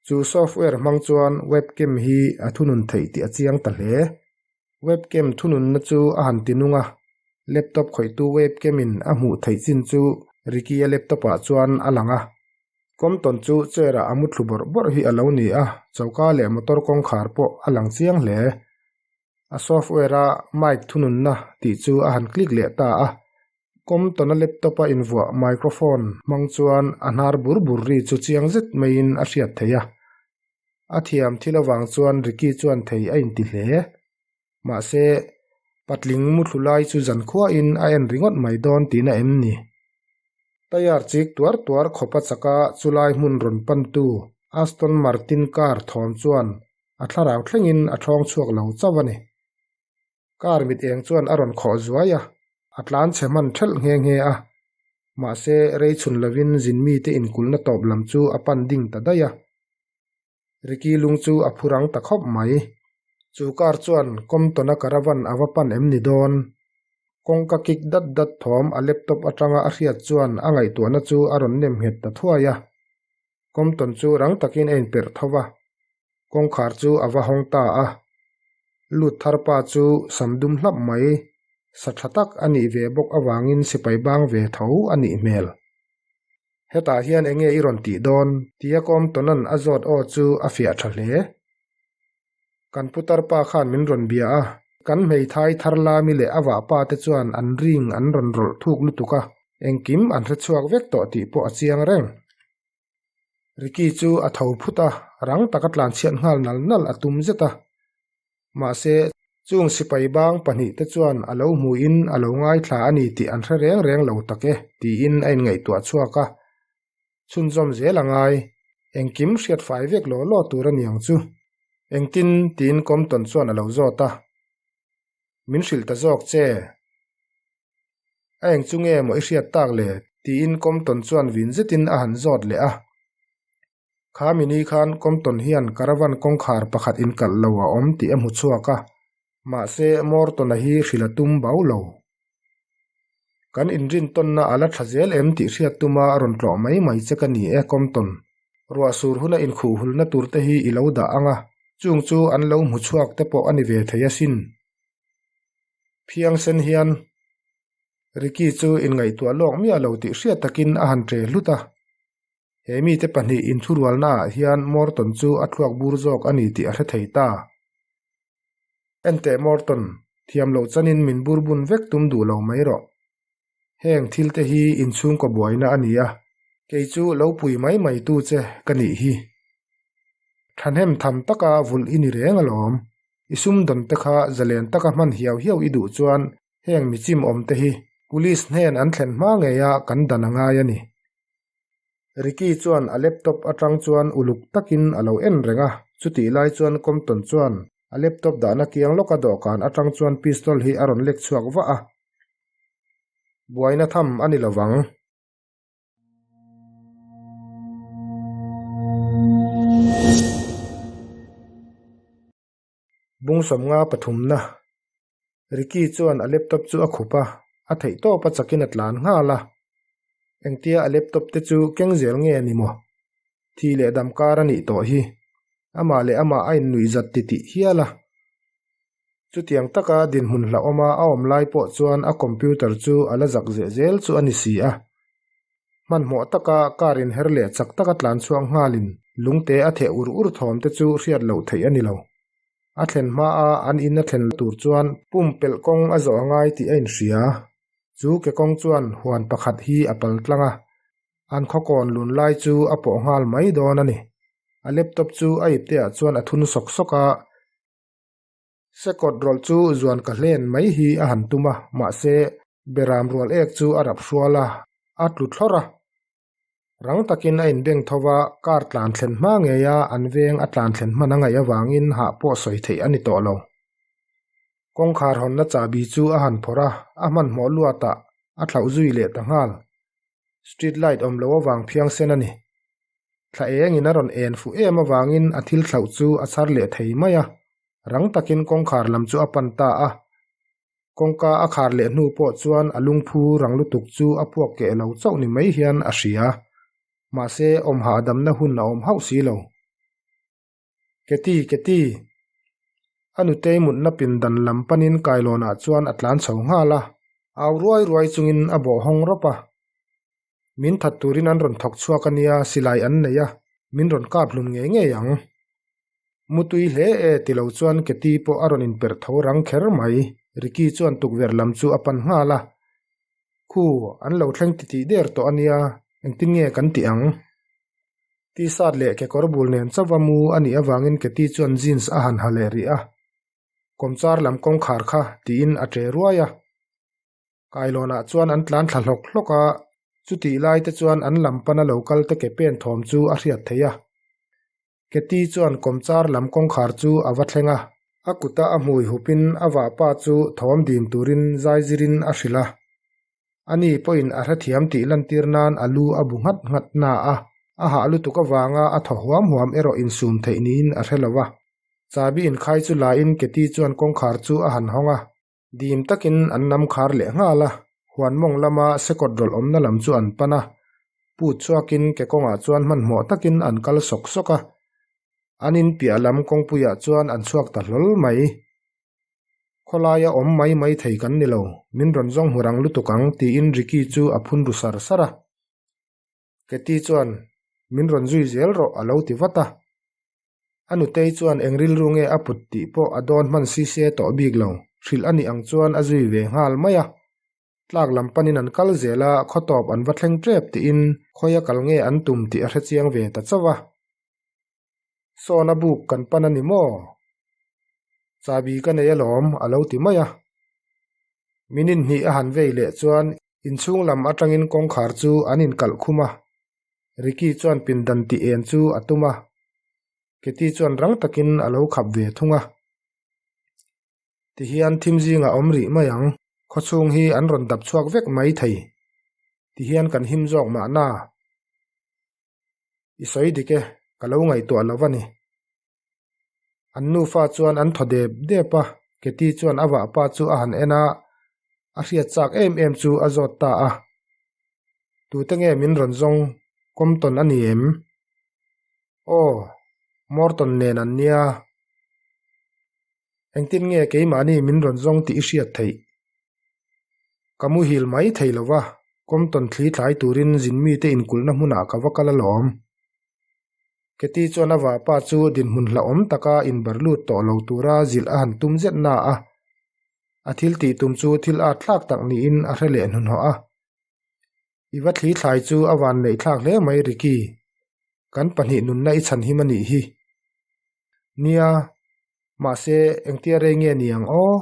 chu software hmang chuan webcam hi a thunun theih tih a chiang ta hle. Webcam thununna chu a han ti nung a, laptop khawihtu webcam in a hmuh theih chin chu Ricky-a laptop ah chuan a lang a. Compton chu chair ah a mu thlu bawrh bawrh hi a lo ni a, choka leh motor kawngkhar pawh a lang chiang hle. A software a mic thununna tih chu a han click leh ta a, Compton-a laptop a invuah microphone hmang chuan a hnar bur bur ri chu chiang zet maiin a hriat theih a. A thiam thil avang chuan Ricky chuan thei a inti hle. Mahse, patling muthlu lai chu zankhuain a en ringawt mai dawn tihna em ni? Tyre chik tuar tuar khawpa chaka chulai hmun rawn pantu Aston Martin car thawm chuan a thlarau thlengin a ṭhawng chhuak lo chauh a ni. Car mit eng chuan a rawn khawh zuai a, a tlan chhe hman ṭhelh nghe nghe a. Mahse, rei chhun lovin zin mite inkulhna tawp lam chu a pan ding ta daih a. Ricky lung chu a phu rang ta khawp mai. Chu car chuan Compton-a caravan a va pan em ni dawn? Kawngka kik dat dat thawm a laptop atanga a hriat chuan a ngaihtuahna chu a rawn nem nghet ta thuai a. Compton chu rang takin a inperh tho va, kawngkhar chu a va hawng ta a. Lut thar pa chu sam dum hlap mai, sa tha tak a nih ve bawk avangin sipai bang ve tho a nih hmel. Hetah hian enge i rawn tih dawn? Tia Compton-a'n a zawt aw chu a fiah tha hle. Kan putar pa khan min rawn bia a, kan hmeithai thar lami leh a vahpa te chuan an ring an rawn rawlh thuk lutuk a, engkim an hre chhuak vek tawh tih pawh a chiang reng. Ricky chu a tho phut a, rang taka tlanchhiat nghal nal nal a tum zet a. Mahse, chung sipai bang pahnihte chuan a lo hmuhin a lo ngaithla a ni tih an hre reng reng lo tak e, tiin a inngaihtuah chhuak a. Chhunzawm zel a ngai, engkim hriat fai vek law law tur a ni ang chu. Engtin? tiin Compton chuan a lo zawt a. Min hrilh ta zawk che. A eng chu nge maw i hriat tak le? tiin Compton chuan vin zetin a han zawt leh a. Kha mini khan Compton hian caravan kawngkhar pakhat inkalh lo a awm tih a hmu chhuak a, mahse Morton-a hi hrilh a tum bau lo. Kan inrintawnna a la tha zel em tih hriat tuma a rawn tlawh mai mai che ka ni e Compton. Ruah sur huna inkhuhhulna tur te hi i lo dah ang a, chung chu an lo hmu chhuak te pawh a ni ve thei asin. Phiangsen hian Ricky chu inngaihtuah lawk miah lo tih hriat takin a han ṭe hlut a. He mite pahnih inthurualnaah hian Morton chu a thluak bur zawk a ni tih a hre thei ta. Enteh Morton, thiam loh chanin min bur bun vek tum duh lo mai rawh. Heng thil te hi inchhungkaw buaina a ni a, kei chu lo pui mai mai tu che ka nih hi. Thahnem tham taka vulh i ni reng alawm. I sumdawn te kha zalen taka hman hiau hiau i duh chuan heng michim awm te hi Police hnen an thlen hma ngeia kan dan a ngai a ni. Ricky chuan a laptop atang chuan uluk takin a lo en reng a, chutih lai chuan Compton chuan a laptop dahna kiang lawka dawhkan atang chuan pistol hi a rawn lek chhuak vah a. Buaina tham a ni lovang. Bung sawmnga pathumna. Ricky chuan a laptop chu a khup a, a theih tawp a chakin a tlan nghal a. Engtia a laptop te chu keng zel nge ni maw? Thi leh dam kar a nih tawh hi. Amah leh amah a innuihzat titih hial a. Chutiang taka dinhmun hlauhawma a awm lai pawh chuan a computer chu a la zak zeh zel chu a ni si a. Hmanhmawh taka car inher leh chak taka tlan chhuak nghalin lungte a theh ur ur thawm te chu hriat loh theih a ni lo. A thlen hmaa an in a thlen tur chuan pumpelh kawng a zawh a ngai tih a inhria. Chu ke kawng chuan huan pakhat hi a pal tlang a, an khawkawn lun lai chu a pawh nghal mai dawn a ni. A laptop chu a ipteah chuan a thun sawk sawk a. Sekawt rawlh chu zuan ka hlen mai hi a han tum a, mahse, beram rual ek chu a rap hrual a, a tlu thlawrh a. Rang takin a inbeng tho va, car tlan thlen hma ngeia an veng a tlan thlen hman a ngaih avangin hah pawh sawi theih a ni tawh lo. Kawngkhar hawnna chahbi chu a han phawrh a, a hmanhmawh luatah a thlauh zui leh ta nghal. Street light awm loh avang phiangsen a ni. Thla engin a rawn en fuh em avangin a thil thlauh chu a chhar leh thei mai a, rang takin kawngkhar lam chu a pan ta a. Kawngka a khar leh hnu pawh chuan a lungphu rang lutuk chu a puak keh lo chauh ni mai hian a hria. Mahse, awm hahdamna hun a awm hauh si lo. Keti, Keti! A nutei mutna pindan lam panin kailawnah chuan a tlan chho nghal a, au ruai ruai chungin a bawh hawng rawp a. Min that turin an rawn thawk chhuak a nia, silai an nei a, min rawn kap hlum ngei ngei ang. Mutui hle e ti lo chuan Keti pawh a rawn inperh tho rang kher mai, Ricky chuan tukverh lam chu a pan nghal a. Khu, an lo thleng titih der tawh a nia, engtin nge kan tih ang? T-shirt leh kekawr bul nen chauva mu a nih avangin Katie chuan jeans a han ha leh rih a. Kawmchar lam kawngkhar kha tiin a ṭe ruai a. Kailawnah chuan an tlan thla hlawk hlawk a, chutih lai te chuan an lam pana lo kal te ke pen thawm chu a hriat theih a. Katie chuan kawmchar lam kawngkhar chu a va thleng a. A kuta a hmui hupin a vahpa chu thawm din turin zaizirin a hrilh a. Ani pawhin a hrethiam tih lantir nan a lu a bu nghat nghat na a, a hah lutuk avanga a thaw huam huam erawh insum theih niin a hre lo a. Chabi inkhai chu lain Katie chuan kawngkhar chu a han hawng a, dim takin an nam khar leh nghal a, huan mawng lama sekawt rawlh awmna lam chu an pan a, put chhuakin ke kawngah chuan hmanhmawh takin an kal sawk sawk a, an in piah lam kawngpuiah chuan an chhuak ta hlawl mai. Khawlaia awm mai mai thei kan ni lo, min rawn zawng hmu rang lutuk ang, tiin Ricky chu a phun ru sar sar a. Katie chuan, Min rawn zui zel rawh a lo ti vat a. A nutei chuan eng rilru nge a put tih pawh a dawn hman si se tawh bik lo, hrilh a nih ang chuan a zui ve nghal mai a. Tlak lam panin an kal zel a, khawtawp an va thleng tep tiin khawia kal nge an tum tih a hrechiang ve ta chauh a. Sawna buk kan pan a ni maw? Chabi ka nei alawm a lo ti mai a. Minute hnih a han vei leh chuan inchhung lam atangin kawngkhar chu an inkalh khum a. Ricky chuan pindan tih en chu a tum a, Katie chuan rang takin a lo khap ve thung a. Tihian thim zingah awm rih mai ang, khawchhung hi an rawn dap chhuak vek mai thei. Tihian kan him zawk mahna. I sawi dik e, ka lo ngaihtuah lo a ni. An nufa chuan an thaw dep dep a, Katie chuan a vahpa chu a han en a, a hriat chak em em chu a zawt ta a. Tute nge min rawn zawng, Compton a ni em? Aw, Morton nen an nia. Engtin nge keimahni min rawn zawng tih i hriat theih? Ka muhil mai thei lo va, Compton thli thlai turin zin mite inkulhna hmunah ka va kal alawm. Katie chuan a vahpa chu dinhmun hlauhawm taka inbar lut tawh lo tura zilh a han tum zet na a. A thil tih tum chu thil at thlak tak niin a hre leh hnuhnawh a. I va thli thlai chu a van neih thlak hle mai Ricky. Kan pahnih nunna i chhan him a nih hi. Nia, mahse engtia rei nge ni ang aw?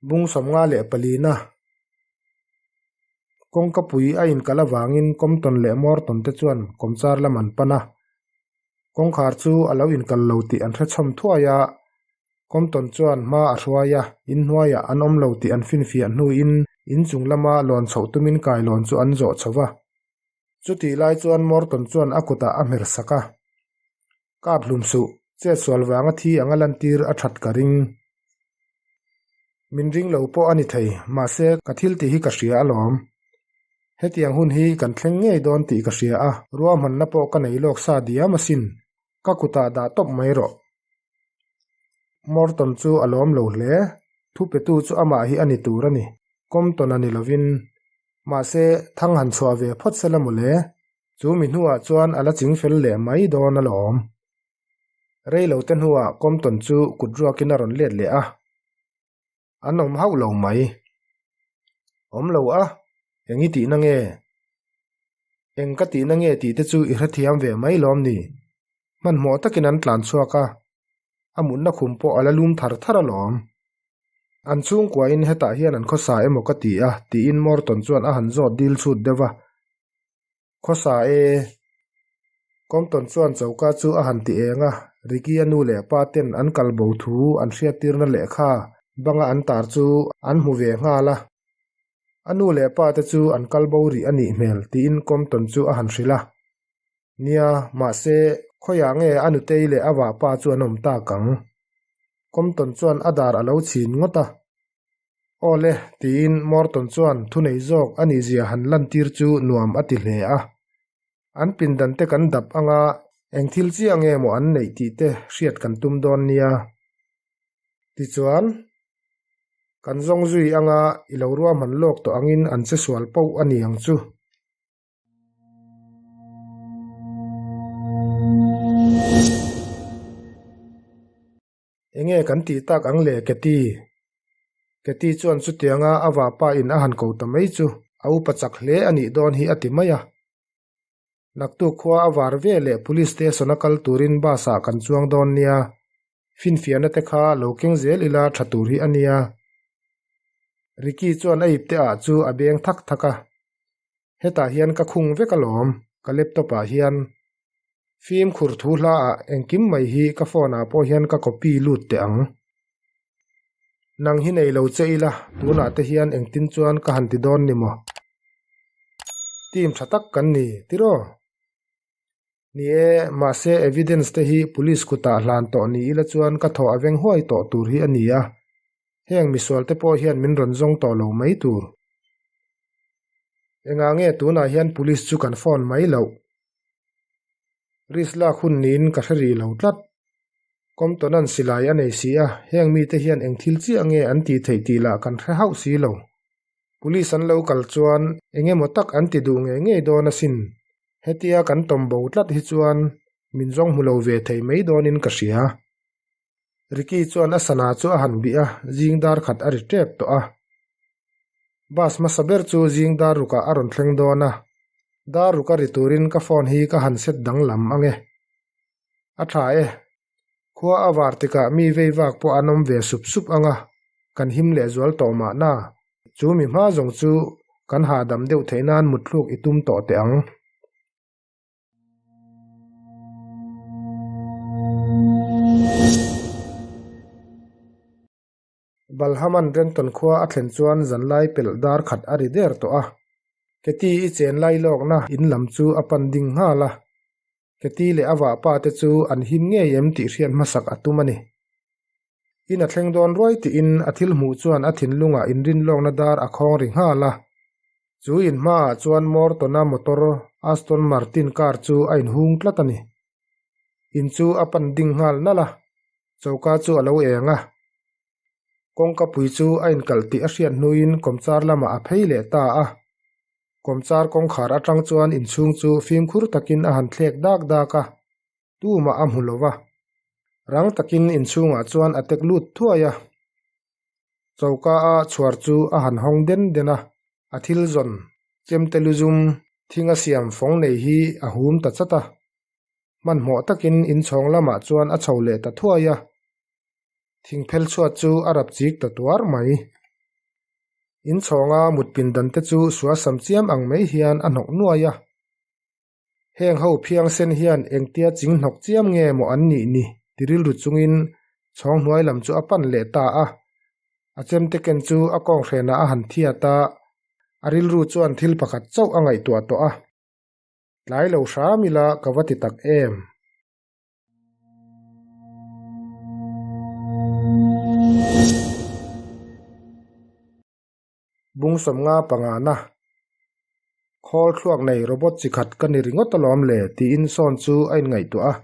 Bung 54 Kawngka pui a inkal avangin Compton leh Morton te chuan kawmchar lam an pan a. Kawngkhar chu a lo inkal lo tih an hre chhawm thuai a, Compton chuan hma a hruai a, inhnuaiah an awm lo tih an finfiah hnuin inchung lama lawn chhoh tumin kailawn chu an zawh chho va. Chutih lai chuan Morton chuan a kutah a hmer sak a. Kap hlum suh, chet sual vanga thi anga lantir a that ka ring. Min ring lo pawh a ni thei, mahse ka thil tih hi ka hria alawm. Hetiang hun hi kan thleng ngei dawn tih ka hria a, ruahmanna pawh ka nei lawk sa diam asin, ka kutah dah tawp mai rawh. Morton chu a lawm lo hle, thupetu chu amah hi a ni tur a ni, Compton a ni lovin. Mahse, thang han chhuah ve phawt se la mawle. Chu mi hnuah chuan a la ching fel leh mai dawn alawm. Rei lo te hnuah Compton chu kut ruakin a rawn let leh a. An awm hauh lo mai. Awm lo a, eng i tihna nge? Eng ka tihna nge tih te chu i hrethiam ve mai lawm ni? Hmanhmawh takin an tlan chhuak a, a mutna khum pawh a la lum thar thar alawm. An chhungkuain hetah hian an khawsa emaw ka ti a, tiin Morton chuan a han zawt dil chhut deuh a. Khawsa e. Compton chuan choka chu a han ti eng a, Ricky-a nu leh pa ten an kal bo thu an hriattirna lehkha banga an tar chu an hmu ve nghal a. A nu leh pa te chu an kal bo rih a nih hmel tiin Compton chu a han hrilh a. Nia, mahse, khawiah nge a nutei leh a vahpa chu an awm tak ang? Compton chuan a dar a lo chhin ngawt a. Aw le, tiin Morton chuan thunei zawk a nihzia han lantir chu nuam a ti hle a. An pindan te kan dap anga eng thil chiah nge maw an neih tih te hriat kan tum dawn nia. Tichuan, kan zawng zui anga i lo ruahman lawk tawh angin an che sual poh a ni ang chu. Enge kan tih tak ang le Katy? Katy chuan chutianga a vapa in a han ko ta mai chu a upa chak hle a nih dawn hi a ti mai a. Naktuk khua a var ve leh Police station a kal turin bus ah kan chuang dawn nia. Finfiahna te kha lo keng zel ila tha tur hi a nia. Ricky chuan a ipte ah chu a beng thak thak a. Hetah hian ka khung vek alawm, ka laptop ah hian. Fimkhur thu hla ah engkim mai hi ka phone ah pawh hian ka copy lut teh ang. Nang hi nei lo che ila, tunah te hian engtin chuan ka han ti dawn ni maw? Team tha tak kan ni, tiraw? Ni e, mahse evidence te hi police kutah hlan tawh ni ila chuan ka thaw a veng huai tawh tur hi a ni a. Heng misual te pawh hian min rawn zawng tawh lo mai tur. Engah nge tunah hian police chu kan phone mai loh? Risk lak hun niin ka hre rih lo tlat. Compton-a'n silai a nei si a, heng mite hian eng thil chiah nge an tih theih tih lah kan hre hauh si lo. Police an lo kal chuan eng emaw tak an ti duh ngei ngei dawn asin. Hetia kan tawm bo tlat hi chuan min zawng hmu lo ve thei mai dawnin ka hria. Ricky chuan a sana chu a han bih a, zing dar khat a ri tep tawh a. Bus hmasa ber chu zing dar rukah a rawn thleng dawn a, dar ruk a ri turin ka phone hi ka han set danglam ang e. A tha e. Khua a var tikah mi vei vak pawh an awm ve sup sup ang a, kan him leh zual tawh mahna. Chu mi hma zawng chu kan hahdam deuh theih nan mutthluk i tum tawh teh ang. Balhaman Renton khua a thlen chuan zanlai pelh dar khat a ri der tawh a. Keti i chen lai lawkna in lam chu a pan ding nghal a. Keti leh a vahpa te chu an him ngei em tih hriat hmasak a tum a ni. In a thleng dawn ruai tiin a thil hmuh chuan a thinlungah inrinlawkna dar a khawng ri nghal a. Chu in hmaah chuan Morton-a motor Aston Martin car chu a inhung tlat a ni. In chu a pan ding nghal nalh a, choka chu a lo eng a. Kawngka pui chu a inkalh tih a hriat hnuin kawmchar lamah a phei leh ta a. Kawmchar kawngkhar atang chuan inchhung chu fimkhur takin a han thlek dak dak a, tumah a hmu lo va. Rang takin inchhungah chuan a tek lut thuai a. Choka a chhuar chu a han hawng den den a, a thil zawn chemte lu zum thing a siam fawng nei hi a hum ta chat a. Hmanhmawh takin inchhawng lamah chuan a chho leh ta thuai a. Thingphel chhuat chu a rap chik ta tuar mai. Inchhawnga mut pindan te chu suasam chiam ang mai hian a hnawk nuai a. Heng ho phiang sen hian engtia ching hnawk chiam nge maw an nih ni ti rilru chungin chhawng hnuai lam chu a pan leh ta a. A chemte ken chu a kawng hrenah a han thiat a, a rilru chuan thil pakhat chauh a ngaihtuah tawh a. Tlai lo hram ila ka va ti tak em? Bung sawmnga pangana Khawl thluak nei robot chi khat ka ni ringawt alawm le tiin sawn chu a inngaihtuah a.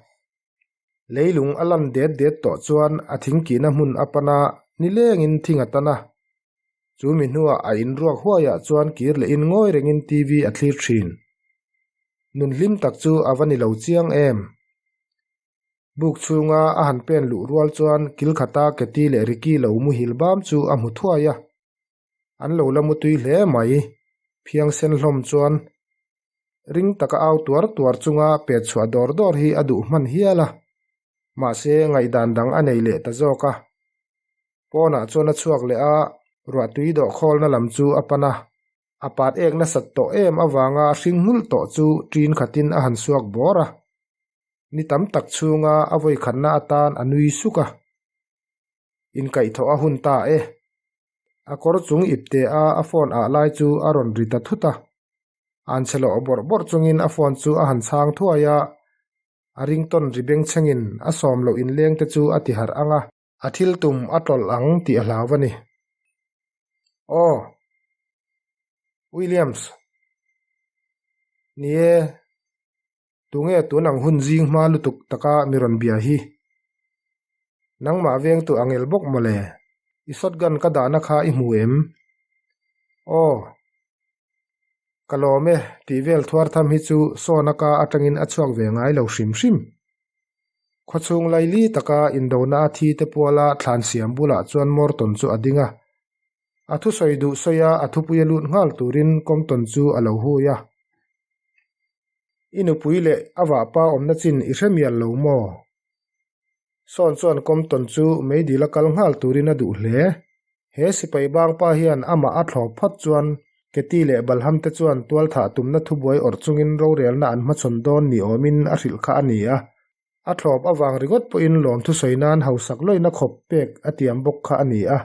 Leilung a lan det det tawh chuan a thingkihna hmun a pan a, nilengin thing a tan a. Chu mi hnuah a inruak huaiah chuan kir lehin ngawi rengin TV a thlir thin. Nun hlim tak chu a va ni lo chiang em? Buk chhunga a han pen luh rual chuan kil khata Katy leh Ricky lo muhil bam chu a hmu thuai a. An lo la mutui hle mai. Phiang sen hlawm chuan ring taka au tuar tuar chunga pet chhuah dawr dawr hi a duh hman hial a. Mahse, ngaihdan dang a nei leh ta zawk a. Pawnah chuan a chhuak leh a, ruahtui dawhkhawlna lam chu a pan a. A pat ek nasat tawh em avanga hring nghulh tawh chu ṭin khatin a han suak bawr a. Ni tam tak chhunga a vawikhatna atan a nui suk a. Inkaihthawh a hun ta e. A kawr chung ipte a a phone ah lai chu a rawn ri ta thut a. An chhe lawh bawrh bawrh chungin a phone chu a han chhang thuai a. A ringtawn ri bengchhengin a sawm loh inleng te chu a ti harh ang a. A thil tum a tawlh ang tih a hlau a ni. Aw. Williams. Ni e. Tunge tun ang hun zing hma lutuk taka mi rawn bia hi? Nangmah vengtu a ngel bawk mawle. I shotgun ka dahna kha i hmu em? Aw. Ka lawm e, tih vel thuar tham hi chu sawn a ka atangin a chhuak ve ngai lo hrim hrim. Khawchhung laili taka indona a thi te puala thlan siam bulah chuan Morton chu a ding a. A thusawi duh sawi a a thupui a lut nghal turin Compton chu a lo hui a. I nupui leh a vahpa awmna chin i hre mial lo maw? Sawn chuan Compton chu meidil a kal nghal turin a duh hle. He sipai bangpa hian amah a thlawp phawt chuan Katy leh Balham te chuan tualthah tumna thubuai awrh chungin rorelna an hmachhawn dawn ni awmin a hrilh kha a ni a. A thlawp avang ringawt pawhin lawmthu sawi nan hausak lawina khawp pek a tiam bawk kha a ni a.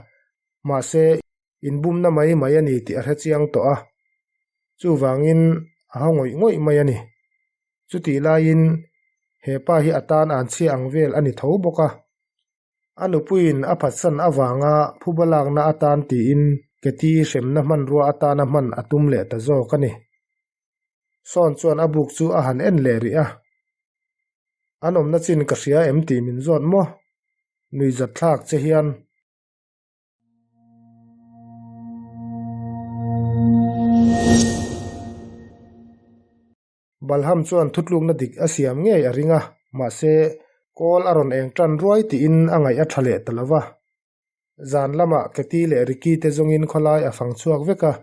Mahse, inbumna mai mai a ni tih a hre chiang tawh a. Chuvangin a haw ngawih ngawih mai a ni. Chutih laiin he pa hi a tan an chhia ang vel a ni tho bawk a. A nupuiin a phatsan avanga phuba lakna atan tiin Katy hremna hmanrua atana hman a tum leh ta zawk a ni. Sawn chuan a buk chu a han en leh rih a. An awmna chin ka hria em tih min zawt maw? Nuihzatthlak che hian. Balham chuan thutlukna dik a siam ngei a ring a, mahse, kawl a rawn eng tan ruai tiin a ngaih a tha leh ta lo va. Zan lamah Katy leh Ricky te zawngin khawlai a fang chhuak vek a,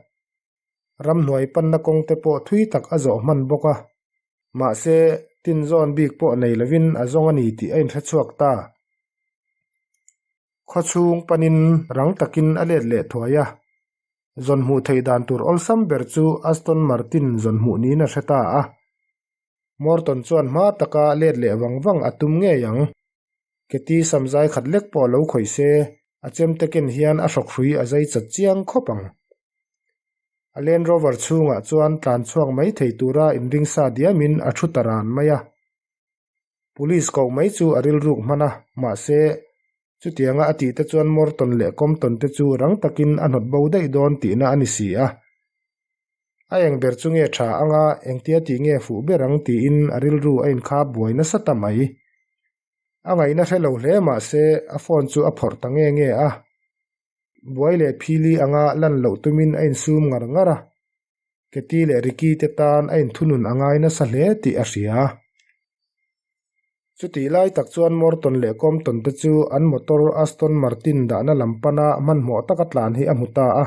ramhnuai panna kawng te pawh thui tak a zawh hman bawk a. Mahse, tinzawn bik pawh nei lovin a zawng a ni tih a inhre chhuak ta. Khawchhung panin rang takin a let leh thuai a, zawn hmuh theih dan tur awlsam ber chu Aston Martin zawn hmuh niin a hre ta a. Morton chuan hma taka let leh vang vang a tum ngei ang. Keti samzai khat lek pawh lo khawih se, a chemte ken hian a hrawkhrui a zai chat chiang khawp ang. A Land Rover chhungah chuan tlan chhuak mai thei tura inringsa diamin a thu ta ran mai a. Police koh mai chu a rilruk hman a, mahse, chutianga a tih te chuan Morton leh Compton te chu rang takin a hnawt bo daih dawn tihna a ni si a. A eng ber chu nge tha anga engtia tih nge fuh ber ang tiin a rilru a inkhap buai nasa ta mai. A ngaihna hre lo hle mahse, a phone chu a phawrh ta nge nge a. Buai leh phili anga lan loh tumin a insum ngar ngar a. Katy leh Ricky te tan a inthunun a ngai nasa hle tih a hria. Chutih lai tak chuan Morton leh Compton te chu an motor Aston Martin dahna lam pana hmanhmawh taka tlan hi a hmu ta a.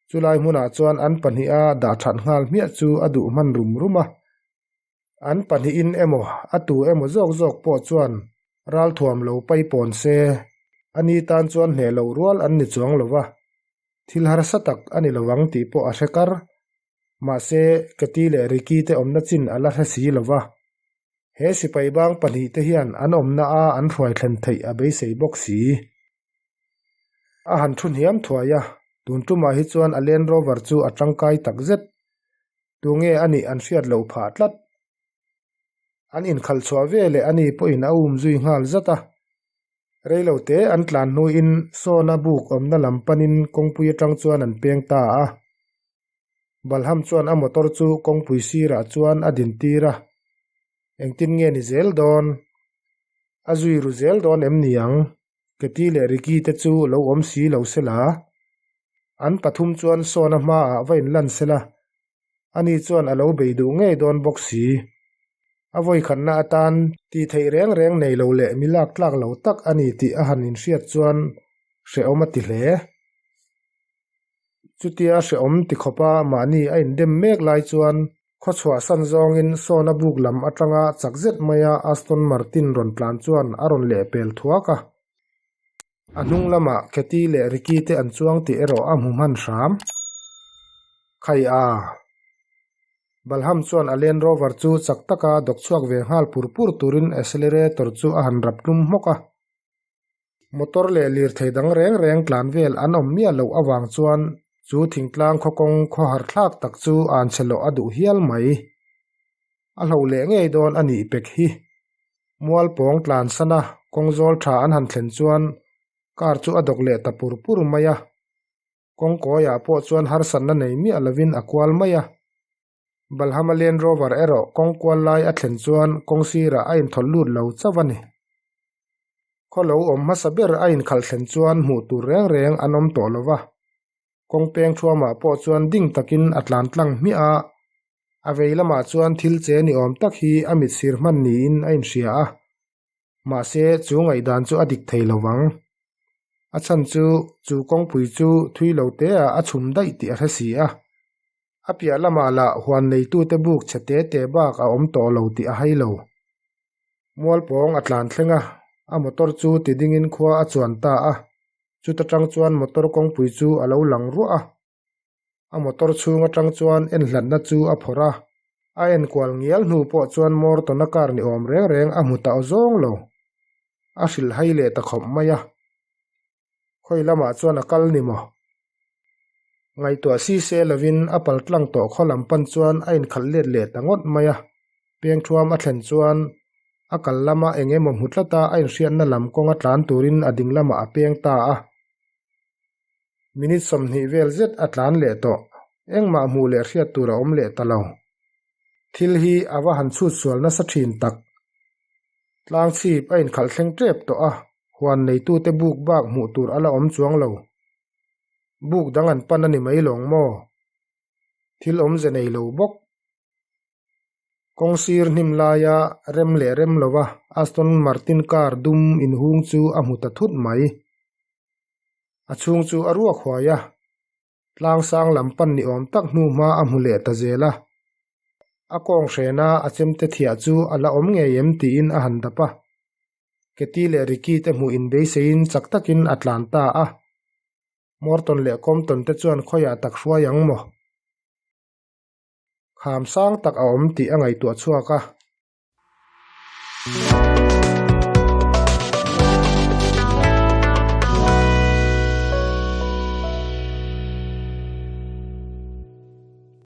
Chulai hmunah chuan an pahniha dah that nghal hmiah chu a duh hman rum rum a. An pahnihin emaw a tu emaw zawk zawk pawh chuan ralthuam lo pai pawn se, ani tan chuan hneh loh rual an ni chuang lo va. Thil harsa tak a ni lo ang tih pawh a hre kar. Mahse, Katy leh Ricky te awmna chin a la hre si lo va. He sipai bang pahnihte hian an awmna a an hruai thlen theih a beisei bawk si. A han thu hniam thuai a, tun tumah hi chuan a Land Rover chu a tangkai tak zet. Tunge a nih an hriat loh phah tlat. An inkhalh chhuah ve leh ani pawhin a um zui nghal zat a. Reilo te an tlan hnuin Sawna buk awmna lam panin kawngpui atang chuan an peng ta a. Balham chuan a motor chu kawngpui sirah chuan a din tir a. Engtin nge ni zel dawn? A zui ru zel dawn em ni ang? Katy leh Ricky te chu lo awm si lo sela. An pathum chuan Sawna hmaah va inlan sela. Ani chuan a lo bei duh ngei dawn bawk si. A vawikhatna atan tih theih reng reng nei lo leh mi lak tlak lo tak a ni tih a han inhriat chuan hrehawm a ti hle. Chutia hrehawm ti khawpa mahni a indem mek lai chuan khawchhuah san zawngin Sawna buk lam atanga chak zet maia Aston Martin rawn tlan chuan a rawn lehpel thuak a. A hnung lamah Katy leh Ricky te an chuang tih erawh a hmu hman hram. Khai a! Balham chuan a Land Rover chu chak taka dawk chhuak ve nghal pur pur turin accelerator chu a han rap tlum hmawk a. Motor leh lirthei dang reng reng tlan vel an awm miah loh avang chuan chu thingtlang khawkawng khawhar thlak tak chu an chhe loh a duh hial mai. A hloh leh ngei dawn a nih pek hi. Mual pawng tlan sana kawng zawl tha an han thlen chuan car chu a dawk leh ta pur pur mai a. Kawng kawiah pawh chuan harsatna nei miah lovin a kual mai a. Balhama Land Rover erawh kawng kual lai a thlen chuan kawng sirah a inthawlh lut lo chauh a ni. Khaw lo awm hmasa ber a inkhalh thlen chuan hmuh tur reng reng an awm tawh lo va. Kawng peng thuamah pawh chuan ding takin a tlan tlang hmiah a. A vei lamah chuan thil che ni awm tak hi a mit sir hman niin a inhria a, mahse chu ngaihdan chu a dik thei lo vang. A chhan chu chu kawngpui chu thui lo teah a chhum daih tih a hre si a. A piah lamah lah huan neitute buk chhe te te bak a awm tawh lo tih a hai lo. Mualpawng a tlan thleng a, a motor chu ti dingin khua a chuan ta a, chuta tang chuan motor kawngpui chu a lo lang ruah a. A motor chhung atang chuan en hlatna chu a phawrh a, a enkual ngial hnu pawh chuan Morton-a car ni awm reng reng a hmu ta awzawng lo. A hrilh hai leh ta khawp mai a. Khawi lamah chuan a kal ni maw? Ngaihtuah si se lovin a pal tlang tawh khaw lam pan chuan a inkhalh let leh ta ngawt mai a. Pengthuam a thlen chuan a kal lama eng emaw hmu tlata a inhriatna lam kawnga tlan turin a ding lamah a peng ta a. Minute 20 vel zet a tlan leh tawh. Engmah hmuh leh hriat tur a awm leh ta lo. Thil hi a va han chhut sual nasa thin tak. Tlang chhip a inkhalh thleng tep tawh a. Huan neitute buk bak hmuh tur a la awm chuang lo. Buk dang an pan a ni mai lawng maw? Thil awmze nei lo bawk. Kawng sir hnim laia rem leh rem lova Aston Martin car dum inhung chu a hmu ta thut mai. A chhung chu a ruak huai a, tlang sang lam pan ni awm tak hnu hma a hmu leh ta zel a. A kawng hrena a chemte thiah chu a la awm ngei em tiin a han dap a. Katie leh Ricky te hmuh inbeiseiin chak takin a tlan ta a. Morton leh Compton te chuan khawiah tak hruai ang maw? Kham sang tak a awm tih a ngaihtuah chhuak a.